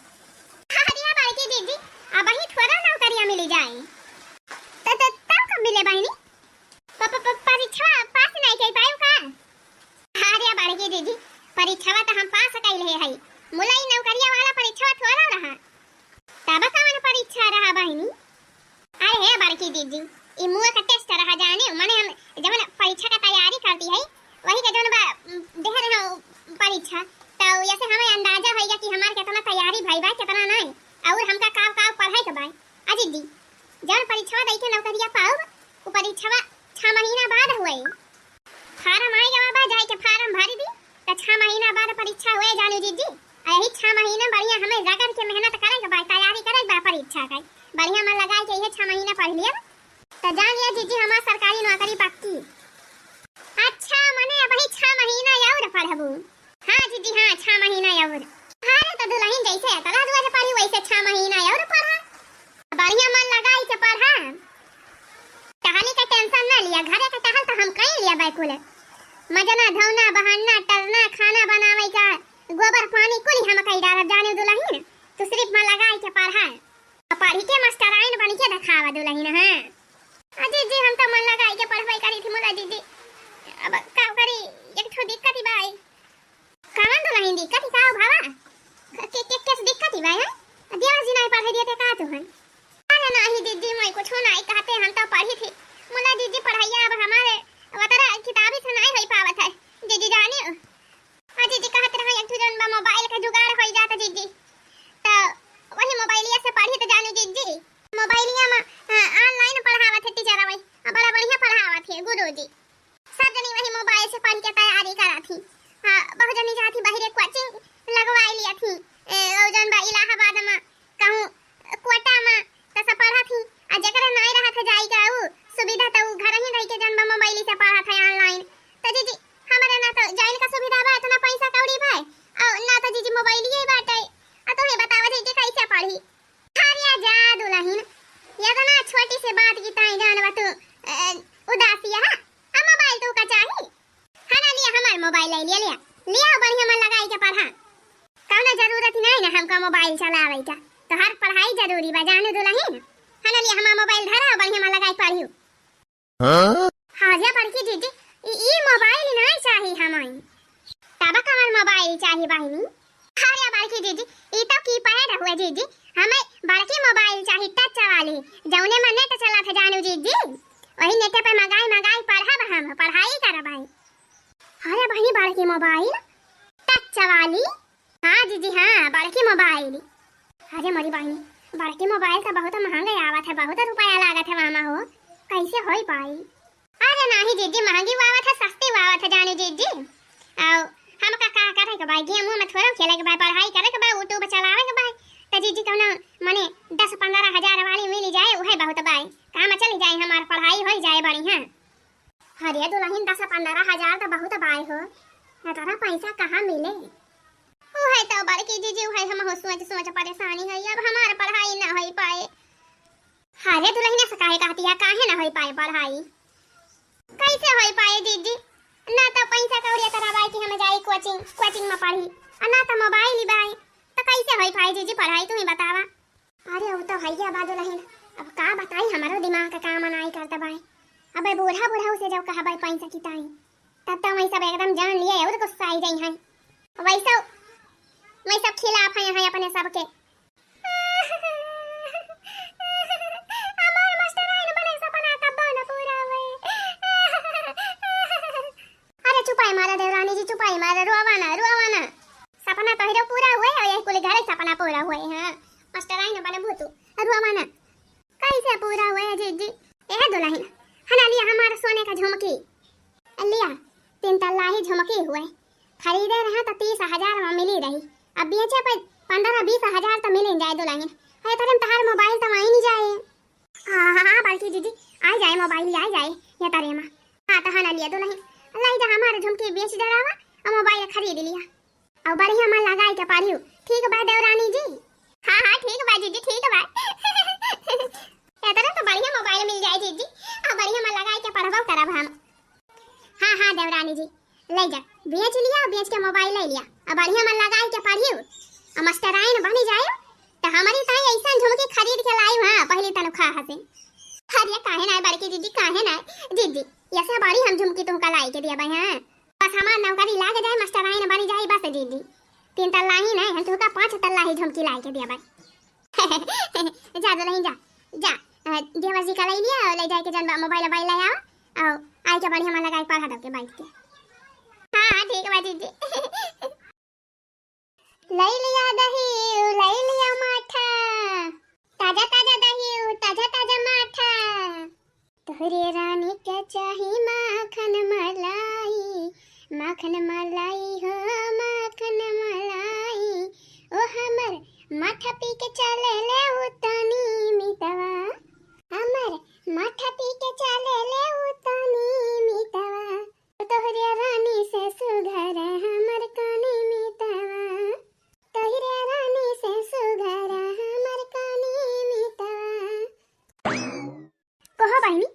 अरे हाँ, बड़की दीदी, अबही थोड़ा नौकरिया मिली जाए। त, त, तब कब मिले बहिनी? प-, प-, प-, परीक्षा पास नहीं कर पायु का? अरे बड़की दीदी, परीक्षवा त हम पास कइले हई, मुला ई नौकरिया वाला परीक्षवा थोड़ा रहा। तब कवन परीक्षा रहा बहिनी? अरे हे बड़की दीदी, ई मुआ का टेस्ट रहा जाने, माने हम जवन परीक्षा का तैयारी करती है, वही के जवन बा, देह रहे परीक्षा, तो ऐसे हमें अंदाजा होइगा कि हमार कितना तैयारी भई बा, कितना नहीं, और हमका काव काव पढ़े के बा। आ दीदी, जवन परीक्षवा दई के नौकरिया पाउब, उ परीक्षवा छह महीना बाद हुए। फार्म आइ गवा बा, जाइके फार्म भरि दी, त छह महीना बाद परीक्षा हुए जानू जीजी। आ यही छह महीना बढ़िया हमें रगड़ के मेहनत करे के बा, तैयारी करे के बा परीक्षा के। बढ़िया मन लगाए के इहे छह महीना पढ़ लिया, त जान लिया जीजी, हमार सरकारी नौकरी पक्की। अच्छा, मने अबही छह महीना और पढ़बू? हाँ जीजी, हाँ, छह महीना और। अरे त दुलहिन, जैसे एतना रोज पढ़ी, वैसे छह महीना और पढ़ा। बढ़िया मन लगाई के पढ़ा। टहली के tension ना लिया, घरे के टहल त हम कई लिया बैकुल। मजना, धौना, बहाना, टरना, खाना बनावे का, गोबर पानी कुल हम कई डालब जाने दुलहिन। तू सिर्फ मन लगाई के पढ़ा। आ पढ़ी के मास्टराइन बनी के देखावा दुलहिन, हाँ। आ जीजी, हम त मन लगाई के पढ़बे करी थी, मुला जीजी, अब का करी, एक ठो दिक्कत ही बा। कवन दुलहिन दिक्कत ही का हो भवा? के, के, केस दिक्कत ही बा, हैं? आ देवर जी नहीं पढ़े दिए थे का तू हैं? अरे नहीं जीजी, मैं कुछ नहीं कहते, हम तो पढ़ी थी। मुला जीजी, पढ़ाइया अब हमारे वतरा किताबी से नहीं होई पावत है। जीजी जानियो। हाँ जीजी, कहत रहा एक ठो जौन बा मोबाइल के जुगाड़ होई जाता जीजी। तो वही मोबाइलिया से पढ़ी तो जानी जीजी। मोबाइलिया में, अ, online पढ़ावत है टीचर, वही, अ, बड़ा बढ़िया पढ़ावत है गुरुजी। सब जनी वही मोबाइल से पढ़ के तैयारी करत ही। हाँ, बहुत जनी जात ही बाहरे coaching लगवाई लियत ही। ए, और जौन बा इलाहाबाद में कहूँ कोटा में त सब पढ़त ही। आ जेकरे नाई रहत है जाई का ऊ सुविधा, त ऊ घर ही रह के जौन बा मोबाइल से पढ़त है online। त जीजी, हमरे ना तो join का सुविधा बा, इतना पैसा कौड़ी बा, और ना तो जीजी मोबाइल ही बाटे। आ तू ही बतावा जीजी कैसे पढ़ी? अरे जा दुलहिन, इतना छोटी सी बात की ताई जान बा तू, अ, उदासी है। आ मोबाइल तू का चाही? हाँ ना, लिया हमार मोबाइल ले लिया, लिया, लिया, बढ़िया मन लगाई के पढ़ा। कौनो जरूरत ही नहीं ना हमका मोबाइल चलावे का, तोहार पढ़ाई जरूरी बा जानू दुलहिन। हाँ ना, लिया हमार मोबाइल धरा, बढ़िया मन लगाई पढ़ियो। हाँ? हाँ जा बड़की जीजी, ई, ई मोबाइल नहीं चाही हमें। तब कवन मोबाइल चाही बहिनी? अरे बड़की जीजी, ई तो keypad हुए जीजी, हमें बड़की मोबाइल चाही touch वाली, जौने में net चलत है जानू जीजी, वही net पे मगाई मगाई पढ़ब हम, पढ़ाई करब। अरे बहिनी, बड़की मोबाइल touch वाली? हाँ जीजी, हाँ, बड़की मोबाइल। अरे मोरी बहिनी, बड़की मोबाइल तो बहुत महंगे आवत है, बहुत रुपया लागत है वामा हो, कैसे होई पाई? अरे नाही जीजी, महंगी आवत है, सस्ती आवत है जानी जीजी। आओ, हमका का करे के बा, game में थोड़ा खेले के बा, पढ़ाई करे के बा, YouTube चलावे के बा। त जीजी कौनो मने दस पन्द्रह हजार वाली मिल जाए, उहे बहुत बा, काम चल जाए, हमार पढ़ाई हो जाए बढ़िया। अरे दुलहिन, दस पन्द्रह हजार तो बहुत बाय हो, इतना पैसा कहाँ मिले? उहे तो बड़की जीजी, उहे हम हो सोच सोच परेशानी है, अब हमार पढ़ाई ना होई पाए। अरे दुलहिन, ऐसा काहे कहती है, काहे ना होई पाए पढ़ाई? कैसे होई पाए जीजी? ना तो पैसा कौड़ी करावाए कि हम जाई coaching, coaching में पढ़ी, और ना तो मोबाइल ही बाय, तो कैसे होई पाए जीजी पढ़ाई, तू ही बतावा। अरे, उ तो हइया बा दुलहिन, अब का बताई, हमरो दिमाग का काम नाई करत बाय। अबे बूढ़ा बूढ़ा उसे जब कहबे पैसा की ताई, तब तो वही सब एकदम जान लिए और गुस्सा आई जाई हैं। वही सब, वही सब खिलाफ हैं, हैं अपने सबके। हमार मास्टराइन बने सपना कब्बो न पूरा होए। अरे चुपाई मारा देवरानी जी, चुपाई मारा, रोवा ना, रोवा ना। सपना तोहरो पूरा हुए और यही कुल घरे सपना पूरा हुए। हाँ, मास्टराइन बने भूतू, रोवा ना। कैसे पूरा हुए जीजी? ए दुलहिन, हना लिया हमारा सोने का झुमकी। लिया, तीन तल्ला ही झुमकी हुए। खरीदे रहा त तीस हजार मा मिली रही। अब बेचे पे पन्द्रह बीस हजार त मिली जाए दुलहिन। है तरे मा तहार मोबाइल त वहीं जाए। हाँ, हाँ, हाँ, बड़की जीजी, आ जाए मोबाइल, आ जाए ये तरे मा। हाँ, त हाँ ना लिया दुलहिन, लाई जा हमार झुमकी बेच डरावा, अउ मोबाइल खरीद लिया। अउ बढ़िया मन लगाई के पढ़ियो। ठीक बा देवरानी जी? हाँ, हाँ, ठीक बा जीजी, ठीक बा। एतने तो बढ़िया मोबाइल मिल जाए जीजी, अउ बढ़िया मन लगाई के पढ़बो करब हम। हाँ, हाँ, देवरानी जी, ले जा, बेच लिया, बेच के मोबाइल ले लिया, अउ बढ़िया मन लगाई के पढ़ियो, अउ मास्टराइन बनी जाए, त हमरी ताई ऐसन झुमकी खरीद के लाई, हाँ, पहली तनख्वाह से। अरे काहे ना बड़की जीजी, काहे ना जीजी, ऐसे बड़ी हम झुमकी तुमका लाई के दिया भाई, हाँ। बस हमार नौकरी लाग जाए, मास्टराइन बनी जाए, बस जीजी। तीन तल्ला ही नहीं, हम तुमका पाँच तल्ला ही झुमकी लाई के दिया भाई। जा दुलहिन जा, जा, अ, देवर जी का ले लिया अउ ले जाए के जन बा-, मोबाइल वोबाइल ले आओ, अउ आई के बढ़िया मन लगाई पढ़ा दो के बैठ के। हाँ, ठीक बा जीजी। ले लिया दही, ले लिया माठा, ताजा ताजा दही, ताजा ताजा माठा। तोहरे रानी के चाही माखन मलाई, माखन मलाई हो, माखन मलाई। ओ हमर माठा पी के चले ले उतनी मितवा, हमर माठा पी के चले ले उतनी मितवा। तोहरे रानी से सुघर हमर कानी मितवा, तोहरे रानी से सुघर हमर कानी मितवा। कहो बहिनी,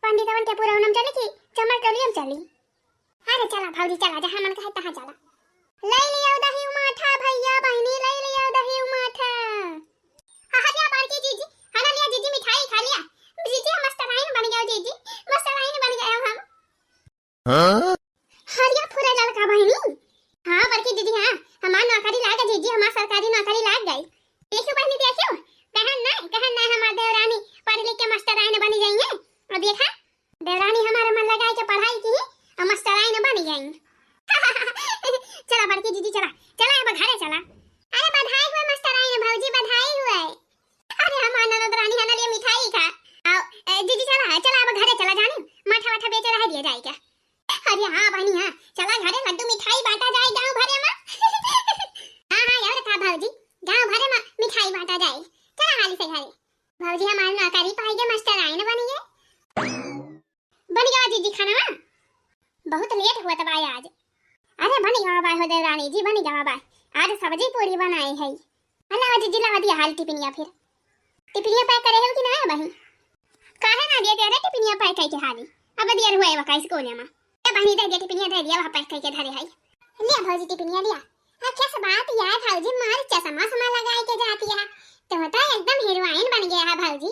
पंडितवन के पुरौनम चली कि चमर टोलियम चली? अरे चला भौजी चला, जहाँ मन कहे तहाँ चला। ले लियो दही माठा भैया बहिनी, ले लियो दही माठा। हाँ, हाँ, लिया बड़की जीजी, हाँ ना लिया जीजी, मिठाई खा लिया। जीजी, हम मास्टराइन बन गए जीजी, मास्टराइन बन गए हम। हाँ? हरिया फुरे ललका बहिनी। हाँ बड़की दीदी, हाँ, हमार नौकरी लाग गई जीजी, हमार सरकारी नौकरी लाग गई। देखियो बहिनी, देखियो, कहन ना, कहन ना हमार देवरानी पढ़ लिख के मास्टराइन बनी जाइए। और देखा, देवरानी हमारे मन लगाए के पढ़ाई की और मास्टराइन बनी गई। चला बड़की दीदी, चला, चला अब घरे चला। अरे बधाई हुए मास्टराइन भौजी, बधाई हुए। अरे हमार ननद रानी है ना, लिए मिठाई खा। आओ, ए, जीजी चला, चला अब घरे चला जानी, माठा वाठा बेचे रह दिया जाए क्या। अरे हाँ बहिनी हाँ, चला घरे लड्डू मिठाई बांटा जाए गाँव भरे मा। हाँ हाँ यार का भौजी, गाँव भरे मा मिठाई बांटा जाए। चला हाली से घरे। भौजी हमार नौकरी पाई गे, मास्टराइन बनी गे। बन गया जीजी खाना? बहुत लेट हुआ तब आए आज। अरे बन गया बा हो देवरानी जी, बन गया बा। आज सब्जी पूरी बनाई है। लावा जीजी, लावा दिया हाल टिफिनिया फिर। टिफिनिया पैक करे हो कि ना बहिन? काहे ना दिया तेरे टिफिनिया पैक करके हाली? अब देर हुआ है वका स्कूल में। ए बहिनी, दे दिया टिफिनिया, दे दिया, वहाँ पैक करके धरे है। लिया भौजी टिफिनिया लिया। हाँ, कैसे बात यार भौजी, मार चश्मा समा लगाए के जाती है। तो होता है एकदम हीरोइन बन गया है भौजी।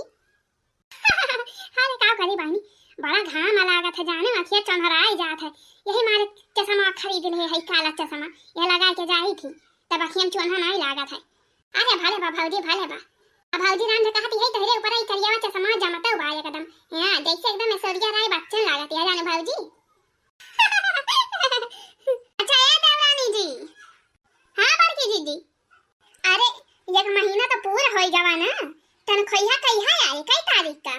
अरे का करी बहिनी, बड़ा घाम लागत है जाने, अखिया चन्हराई जात है। यही मारे चश्मा खरीद ले है, काला चश्मा, यह लगाए के जाई थी। तब अखियम चोन्हा नाई लागत है। अरे भले बा भौजी, भले बा। अब भौजी राम जे कहती है, तोहरे ऊपर ई करियावा चश्मा जमतौ बा एकदम। हाँ, जैसे एकदम ऐश्वर्या राय बच्चन लागत है जाने भौजी। अच्छा ए देवरानी जी। हाँ बड़की दीदी। अरे एक महीना तो पूरा होई गवा ना। तनखैहा कहिया आई, कई तारीख का?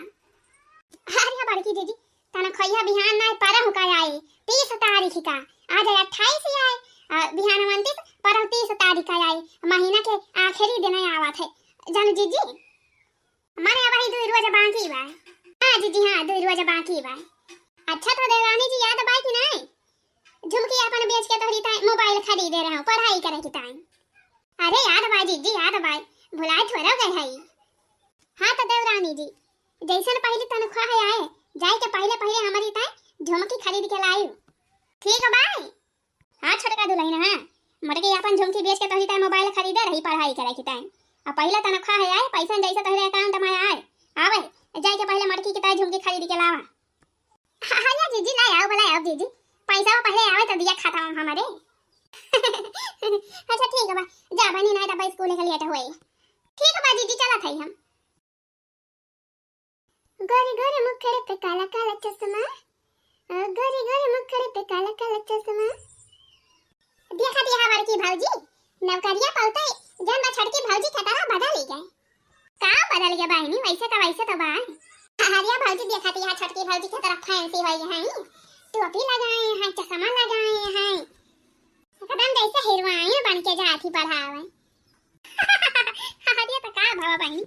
अरे बड़की दीदी, तनखैया बिहान ना परहु का आई, तीस तारीख का। आज अट्ठाईस आए, आ, बिहान उनतीस, परहु तीस तारीख का आई। महीना के आखिरी दिन आवत है, जानू जीजी। माने अबही दुई रोज बाकी बा। हाँ जीजी, हाँ, दुई रोज बाकी बा। अच्छा तो देवरानी जी, याद बा कि नाई? झुमकी अपन बेच के तोहरी ताई मोबाइल खरीदे रहो, पढ़ाई करे की ताई। अरे याद बा जीजी, याद बा, भुलाए थोड़ा गए हई। हाँ तो देवरानी जी, जैसन पहली तनख्वाह आए, जाए के पहले पहले हमारी ताई झुमकी खरीद के लायू। ठीक बा। हाँ छोटका दुलहिन, हाँ, मोटकी अपन झुमकी बेच के तोहरी ताई मोबाइल खरीदे रही पढ़ाई करे की ताई। अब पहला तनख्वाह आए, पैसा जैसे तोहरे अकाउंट में आए, आवे, जाए के पहले मोटकी की ताई झुमकी खरीद के लावा। हाँ, हाँ, या जीजी, ला आओ, भला आओ जीजी। पैसा पहले आवे तो दिया खाता में हमारे। अच्छा, ठीक बा, जा बनी, नहीं तो स्कूल के लेट होए। ठीक बा जीजी, चलत हई हम। गोरी गोरी मुखड़े पे काला काला चश्मा, ओ गोरी गोरी मुखड़े पे काला काला चश्मा। देखा दिया बड़की भौजी, नौकरिया पौते जन बा छोटकी भौजी के तरह बदल ही गए। का बदल गया बहिनी, वैसे तो, वैसे तो बा। हरिया भौजी देखा दिया छोटकी भौजी के तरह फैंसी हो गई है, टोपी लगाए, जात ही पढ़ावे। अरे तो का भवा बहिनी,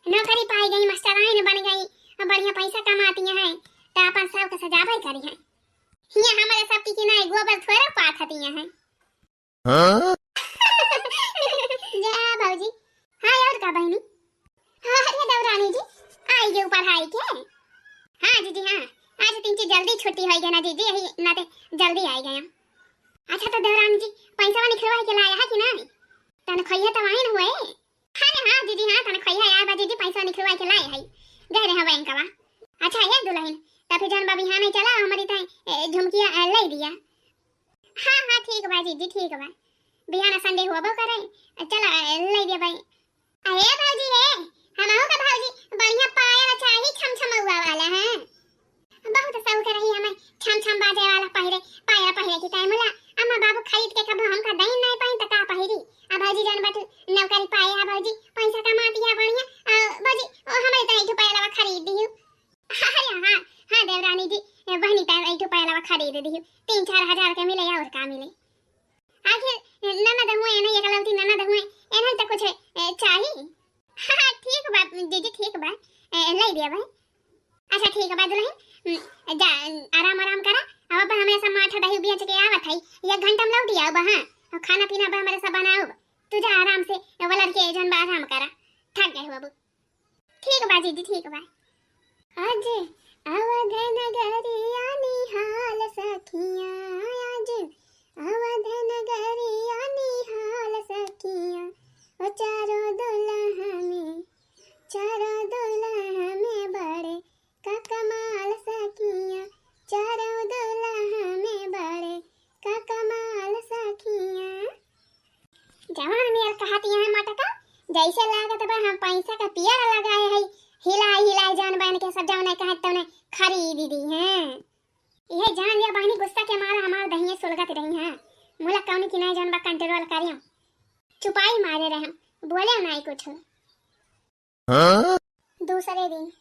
नौकरी पाई गई, मास्टराइन बन गई, अब बढ़िया पैसा कमाती हैं, तो अपन सबके सजावे करी हैं। हियाँ हमारे सबकी किनारे गोबर थोड़ा पाथती हैं। हाँ? जा भौजी। हाँ, और का बहिनी? हाँ, अरे देवरानी जी, आई गए पढ़ाई के? हाँ जीजी, हाँ, आज तीन चीज जल्दी छुट्टी होई गई ना जीजी, यही नाते जल्दी आई गए। अच्छा तो देवरानी जी, पैसा निकलवाई के लाया है कि नहीं? तनख्वाह तो वहीं न हुए। अरे हाँ जीजी, हाँ, तनख्वाह आया बा जीजी, पैसा निकलवाई के लाए है, गए रहे बैंकवा। अच्छा ये दुल्हन, तब फिर जौन बा बिहाने चला हमारी ताई, ए, झुमकिया, ए, ले दिया। हाँ, हाँ, ठीक बा जीजी, ठीक बा। बिहान संडे होबो करे, चला, ए, ले दिया भाई। अरे भौजी रे, हमहू का भौजी बढ़िया पायल चाही छमछमौआ वाला है। बहुत शौक रही हमें छम छम बाजे वाला पहिरे, पायल पहिरे की टाइम ला। अम्मा बाबू खरीद के कब हमका दही नहीं पाई तो का पहिरी? आ भौजी जान बट नौकरी पाए आ भौजी, पैसा कमा दिया बढ़िया। आ भौजी, ओ हमारे तो एक ठो पायलवा खरीद दियो। अरे हाँ, हाँ देवरानी जी, ए, बहनी तो एक ठो पायलवा खरीद दियो, तीन चार हजार के मिले और का मिले। आखिर ननद हुए, एने एकलौती ननद हुए, एने तो कुछ, ए, चाही। हाँ, ठीक बा जीजी, ठीक बा, ए, ले दिया भाई। अच्छा ठीक बा दुल्हन, उम, जा, आराम आराम करा। अब हमें सब माठा दही बेच के आवत है, एक घंटा में लौट आऊ बा। हाँ, और खाना पीना बा हमारे सब बनाऊ। तू जा आराम से, वो लड़के जन बा आराम करा, थक गए हो बाबू। ठीक बा जीजी, ठीक बा। आज अवध नगरिया निहाल सखिया, आज अवध नगरिया निहाल सखिया, ओ चारों दुल्हा में, चारों दुल्हा में बड़े का कमाल सखिया, चारों दुल्हा में बड़े का कमाल सखिया। जवान मेर कहत यहाँ मटका, जैसे लागत बा हम पैसा का पियर लगाए है, हिलाए हिलाए जान बन के सब जौने कहत तौने खरीद दी हैं। यह जान लिया बहनी गुस्सा के मारा हमार दहिए सुलगत रही हैं। मुला कौन की नहीं जौन बा कंट्रोल करियो, चुपाई मारे रहे हम, बोले नहीं कुछ। हाँ? दूसरे दिन।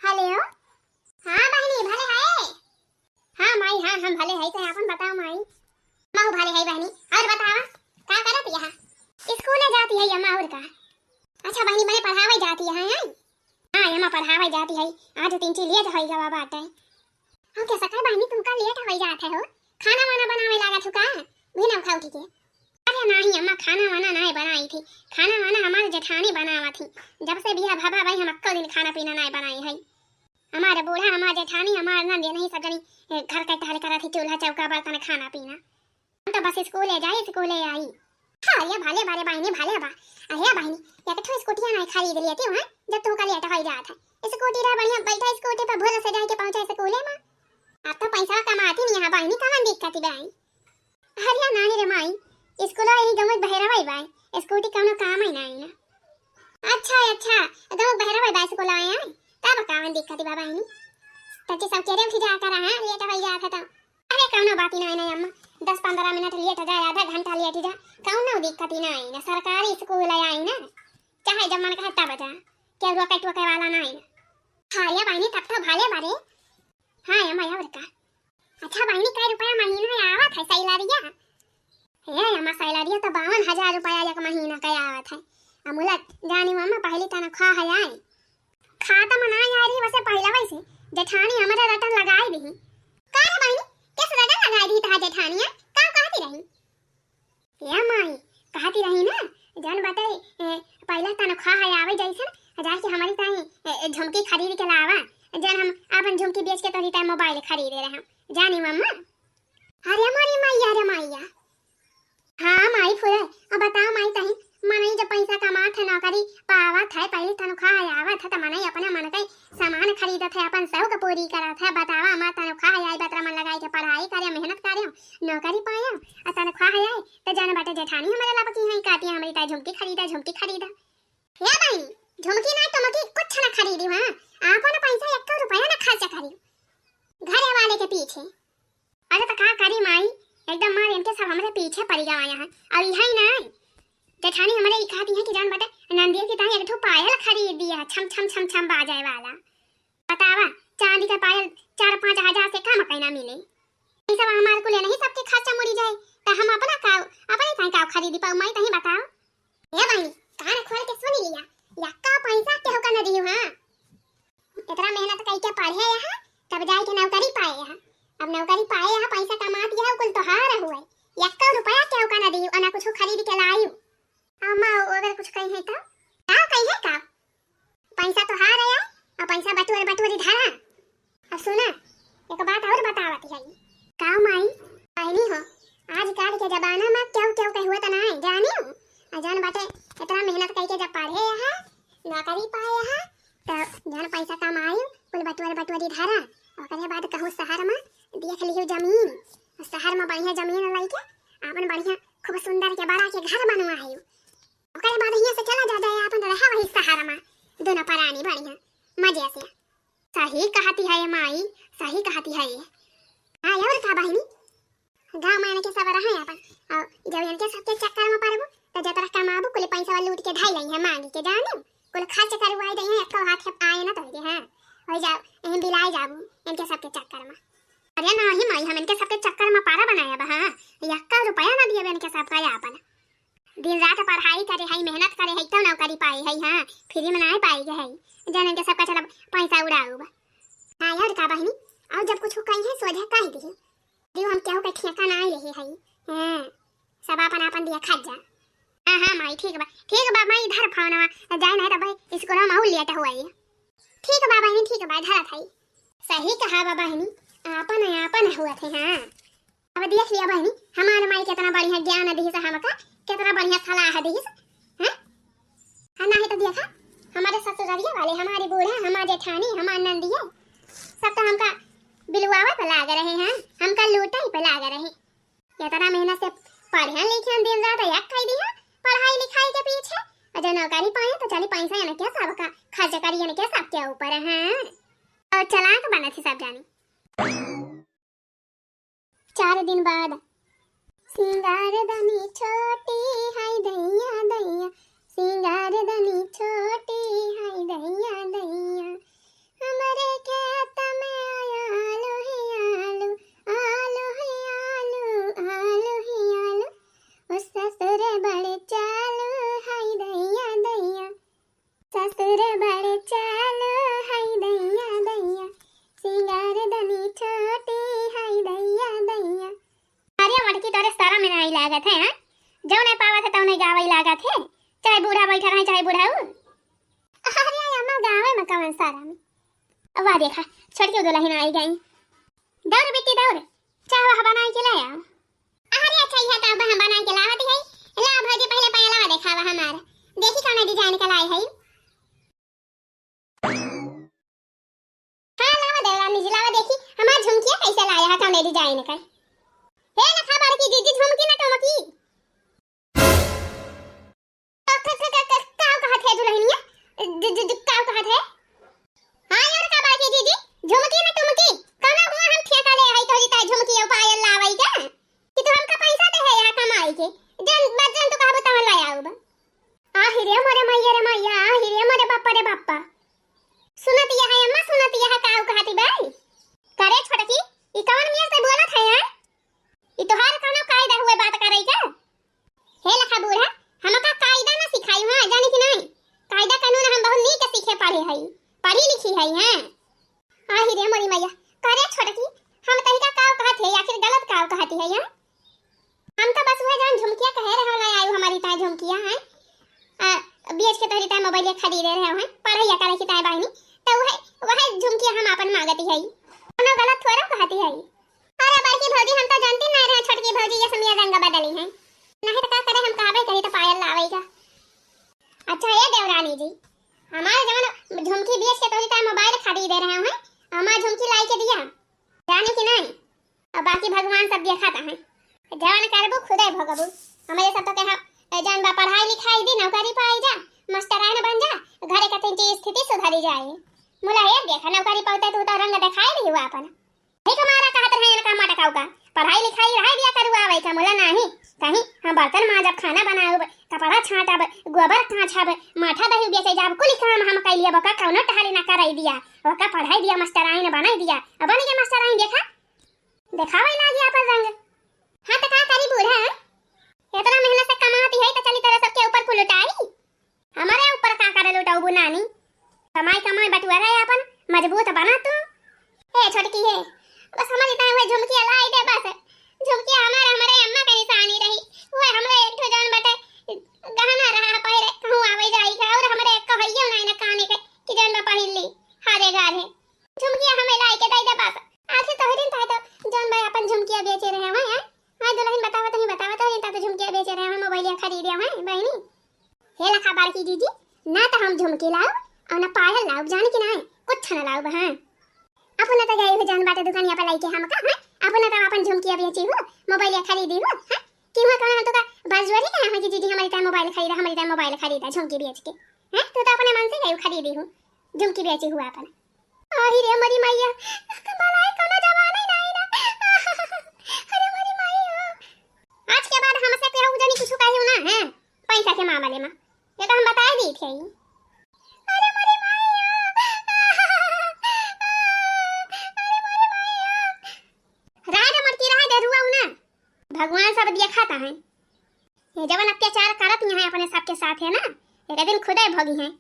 हेलो, हाँ बहिनी, भले है? हाँ माई, हाँ, हम भले है, तो अपन बताओ माई। महू भले है बहिनी, और बतावा, का करत यहाँ? स्कूले जाती है अम्मा, और का? अच्छा बहिनी, मने पढ़ावे जाती है, हैं? हाँ, एमा पढ़ावे जाती है, आज तीन ची लेट होई गवा बाटे। हम कह सका बहिनी, तुमका लेट होई जात है हो, खाना वाना बनावे लागत हो का? बिना उठा उठी के। अरे नाही अम्मा, खाना वाना नाही बनाई थी, खाना वाना हमारे जेठानी बनावा थी। जब से बिया भवा भाई हम अक्को दिन खाना पीना नाही बनाई है। हमारे बूढ़ा, हमारे जेठानी, हमारे नंदे नहीं सब जनी, ए, घर के टहल करत थी, चूल्हा चौका बर्तन खाना पीना। हम तो बस स्कूले जाई, स्कूले आई। हाँ, ये भले बारे बहिनी, भले बा। अरे बहिनी, एक ठो स्कूटिया नहीं खरीद लेती हूँ, जब तुमका लेट हो जात है। स्कूटी रहा बढ़िया, बैठा स्कूटी पर भोला से जाके पहुँचा स्कूले में। अब तो पैसा कमाती नहीं है बहिनी, कहाँ दिक्कत बा? अरे नाही रे माई, स्कूल यही गाँव में बहरा बाई बाई, स्कूटी कौनो काम ही नहीं ना। अच्छा, अच्छा, गाँव बहरा बाई बाई स्कूल आए हैं, तब कौन दिक्कत बा बहिनी? तब सब केरे उठी जा कर, हाँ, लेट हो जात है तो। अरे कौनो बात ही नहीं, नहीं अम्मा, दस पन्द्रह मिनट लेट जाए, आधा घंटा लेट जाए, कौनो दिक्कत ही नहीं ना, सरकारी स्कूल है आई ना, चाहे जब मन कहे तब जा, के रोके टोके वाला नहीं ना। हाँ ये बहिनी, तब तो भले बारे। हाँ अम्मा, और का? अच्छा बहिनी, कै रुपया महीना आवत है सैलरिया? हे अम्मा, सैलरिया तो बावन हजार रुपया एक महीना का आवत है। अमुला जानी अम्मा, पहली तनख्वाह है आए। खाता में ना आ रही वैसे पहला वैसे जेठानी हमारा रटन लगाई दी। का रे बहिनी, किस रटन लगाई दी तहा जेठानिया? का कहती रही? ए माई, कहती रही ना, जौन बाटे, ए, पहला तनख्वाह है आवे जैसन, जाके हमारी ताई, ए, ए, झुमकी खरीद के लावा, जौन हम अपन झुमकी बेच के तोरी ताई मोबाइल खरीदे रहे। जानी मम्मा? अरे मोरी मैया रे मैया। हाँ माई फुरे, अब बताओ माई ताई, मनई जब पैसा कमात है, नौकरी पावत है, पहली तनख्वाह आवत है, तो मनई अपने मन के सामान खरीदत है, अपन शौक पूरी करत है। बतावा, हमार तनख्वाह आई, बतरा मन लगाई के पढ़ाई करे, मेहनत करे, नौकरी पाए, आ तनख्वाह आई, तो जान बाटे जेठानी हमारे लपकी हैं, कहती है, हमारी ताई झुमकी खरीदा, झुमकी खरीदा। हे बहिनी, झुमकी ना टुमकी कुछ ना खरीदी, हाँ, आपन पैसा एक रुपया ना खर्च करी घरे वाले के पीछे। अरे तो का करी माई, एकदम मार इनके सब हमरे पीछे पड़ी गवा यहाँ। और यही ना, जेठानी हमारे ई कहती है कि जान बाटे नंदिया की ताई एक ठो पायल खरीद दिया, छम छम छम छम बाजे वाला। बतावा, चांदी का पायल चार पाँच हजार से कम कहीं ना मिले। सब हमार कुल नहीं सबके खर्चा मुड़ी जाए, त हम अपना काव, अपने ताई काव खरीदी पाऊ माई, तहीं बताओ। ए बहिनी, कान खोल के सुन लिया, यक्का पैसा केहू का न दिहू, हाँ? इतना मेहनत कई के पढ़े यहाँ, तब जाए के नौकरी पाए यहाँ। अब नौकरी पाए यहाँ, पैसा कमात यहाँ, कुल तोहार हुए। यक्का रुपया केहू का न दिहू, और ना कुछ खरीद के लायू। अम्मा, अगर कुछ कही है तो? का कही है का? पैसा तोहार है, और पैसा बटोर बटोरी धरा। अब सुना, एक बात और बतावत है। का माई? बहिनी हो, आजकल के जमाना में केहू केहू के हुए त नाई, जानी हो? आ जान बाटे, इतना मेहनत करके जब पढ़े यहाँ, नौकरी पाए यहाँ, त जान पैसा कमाई, कुल बटोर बटोरी धरा, ओकरे बाद कहूँ शहर में देख लियो जमीन, शहर में बढ़िया जमीन लेके आपन बढ़िया खूब सुंदर के बड़ा के घर बनवाई। ओकरे बाद हियाँ से चला जा जाए, आपन रहा वही शहर में, दोनों परानी बढ़िया, मजे से। सही कहती है ये माई, सही कहती है ये। हाँ, और का बहिनी? गाँव में इनके सब रहे आपन, और जब इनके सबके चक्कर में पड़बू, तो जतरा कमाबू, कुल पैसा लूट के धाई लई है मांगी के, जाने? कुल खर्च करवाई दई है, एको हाथ के आए ना तो दे, हाँ। हो जाओ, यहीं बिलाई जाबू, इनके सबके चक्कर में। अरे नाही माई, हम इनके सबके चक्कर में पारा बनाया बा, हाँ। यक्का रुपया ना दिए इनके सबका आपन। दिन रात पढ़ाई करे हई, मेहनत करे हई, तब नौकरी पाई हई, हाँ, फ्री में नाहीं पाई गए हई। जन इनके सबका चला पैसा उड़ाऊ बा। हाँ यार का बहिनी, और जब कुछ कही है, सोझा कह दिही। दियो हम केहू के ठेका नाहीं लेहे हई, हाँ, सब आपन आपन दिया खा जा। हाँ, हाँ माई, ठीक बा, ठीक बा माई, इधर फोनवा, जाए नहीं तो भाई स्कूल में और लेट हुआ है। ठीक बा बहिनी, ठीक बा, धरत हई। सही कहा बा बहिनी, आपन आपन हुआ थे, हाँ। अब देख लिया बहिनी, हमार माई कितना बढ़िया ज्ञान दिहिस हमका, कितना बढ़िया सलाह दिहिस, हैं? हाँ, नाही तो देखा, हमारे ससुररिया वाले, हमारी बूढ़ा, हमार जेठानी, हमार नंदिया, सब तो हमका बिलुआवे पे लाग रहे हैं, हमका लूटे पे लाग रहे। इतना मेहनत से पढ़े लिखे दिन रात एक कई दिया पढ़ाई लिखाई के पीछे, और जब नौकरी पाए तो चली पैसा इनके सबका खर्च करी, इनके सबके ऊपर, हैं? और चालाक बनत ही सब जानी। चार दिन बाद। सिंगारदानी छोटी हाय दैया दैया, सिंगारदानी छोटी हाय दैया दैया। हमरे खेत में आलू ही आलू, आलू ही आलू, आलू ही आलू। ओ ससुर बड़े चालू हाय दैया दैया। ससुर बड़े चालू हाय दैया दैया, सिंगारदानी छोटी हाय दैया दैया। अरे मटकी, तोरे शरम नाहीं लागत है, हाँ? जौने पावत है तौने गावै लागत है, चाहे बूढ़ा बैठा रहे चाहे बुढ़ऊ। अरे अम्मा, गावै में कवन शरम? वाह देखा, छोटकी दुलहिन आई गई। दौड़ बेटी दौड़, चाह वाह बनाई के लाया। अरे अच्छा, इहे तो अब हम बनाई के लावत है। ला भौजी, पहले पायलवा देखावा हमार, देखी कौन डिजाइन का लाई है। हाँ, लावा देवरानी जी, लावा देखी, हमार झुमकिया कैसे लाया है, कौने डिजाइन का। हे लखा बड़की जीजी, झुमकी ना टुमकी। क-, क-, क-, क-, क-, काव कहत है दुलहिनिया? ज-, ज-, ज-, काव कहत है? हाँ यार, का बड़की जीजी, झुमकी ना टुमकी। कौना हुआ हम ठेका ले आई तोहरी ताई झुमकी और पायल लावई के? कि तू हमका पैसा दे है यहाँ कमाई के? जन, बस जन तू कहबू तवन ले आऊ बा। आहि रे मोरे मैया रे मैया, आहि रे मोरे बापा रे बापा। सुनत यह है अम्मा, सुनत यह काऊ कहती बाई। करे छोटकी, ई कवन मियर से बोलत है यार? ई तोहार कौनो कायदा हुए बात करे का? हे लखा बूढ़ा, हमका कायदा ना सिखाई, हाँ, जानी कि नहीं? कायदा कानून हम बहुत नीक सीखे पढ़े हई, पढ़ी लिखी हई, हाँ। आहि रे मोरी मैया, करे छोटकी, हम तनिका काव कहत है, आखिर गलत काव कहती है, हाँ? हम तो बस उहे जौन झुमकिया कहे रहे ला आयु हमारी ताई झुमकिया है। आ, बेच के तोहरी ताई मोबाइल खरीदे रहे हैं, पढ़ाई करे की ताई बहिनी, तो वह, वह झुमकिया हम आपन मांगती है। कोनो गलत थोड़ा कहती है। अरे बड़की भौजी, हम तो जानती नहीं रहे छोटकी भौजी ये समय रंग बदली है। नहीं तो का करे, हम कहबे करी तो पायल लावे का। अच्छा ये देवरानी जी, हमारे जवन झुमकी बेच के तोहरी ताई मोबाइल खरीदे रहे हैं, हमार झुमकी लाई के दिया, जाने की नहीं? अब बाकी भगवान सब देखत हैं। जवन करबू खुदे भोगबू। हमरे सब तो कहा, ए, जौन बा पढ़ाई लिखाई दी, नौकरी पाई जा, मास्टराइन बन जा, घरे का तनी स्थिति सुधरी जाए। मुला ये देखा, नौकरी पावते तू तो रंग दिखाई रही हुआ अपन। ठीक हमारा कहत रहे इनका मटकाऊ का, पढ़ाई लिखाई रह दिया करू आवे का, मुला नहीं। कहीं हम बर्तन माजब, खाना बनाउब, कपड़ा छाटब, गोबर काछब, माठा दही बेचे जाब, कुल काम हम कैलिए, बका कौनो टहली ना कराई दिया, ओका पढ़ाई दिया, मास्टराइन बनाई दिया। अब बन गया मास्टराइन देखा। देखावे लागी आपन रंग। हाँ, त का करी बूढ़ा? इतना मेहनत से कमाती है, त चली तोरे सबके ऊपर कुल लुटाई। हमरे ऊपर का करे लुटाउबू नानी? कमाई, कमाई, बटुआ रहे आपन, मजबूत बना तू। ए छोटकी है, बस हमरी ताईं वह झुमकिया लाई दे बस। झुमकिया हमारे, हमरे अम्मा के निशानी रही। वह हमरे एक ठो जौन बटे गहना रहा है पहिरे, कहूँ आवे जाई का, और हमरे एक कहइयो नहीं ना काने के कि जौन मैं पहिर ली, हारे गारे। झुमकिया हमें लाई के दे दे बस। आखिर तोहरे ताईं तो जौन भाई अपन झुमकिया बेचे रहे हैं, हैं? हाँ दुल्हन, बतावा, तहीं बतावा, तोहरे ताईं तो झुमकिया बेचे रहे हैं, मोबाइलिया खरीदे हैं बहिनी। हे लखा बड़की जीजी, ना तो हम झुमकी लाउब और ना पायल लाउब, जानी कि ना, कुछ ना लाउब। हाँ, अपना तो गई हो जौन बाटे दुकानिया पर लाई के हमका, हैं? अपना तो अपन झुमकिया बेची हो, मोबाइलिया खरीदी हो, हैं? कि हुआ कौन हम तो का बस जोरी का हम कि जीजी हमरी ताईं मोबाइल खरीदा, हमरी ताईं मोबाइल खरीदा झुमकी बेच के, हैं? तू तो अपने मन से गई खरीदी हो, झुमकी बेची हुआ अपन। अहि रे मोरी मैया, भलाई कोनो जमाना ही नाही ना। अरे मोरी माई हो। आज के बाद हमसे केहू जनी कुछ कहियो ना है, पैसा के मामले में। ये तो हम बताए दी थे। अरे मोरी माई हो। अरे मोरी माई हो। राय दे मोटकी, राय दे, रुआऊ ना। भगवान सब देखा था है। ये जवन अत्याचार करत यहाँ अपने सबके साथ है ना, एक दिन खुदे भोगी हैं।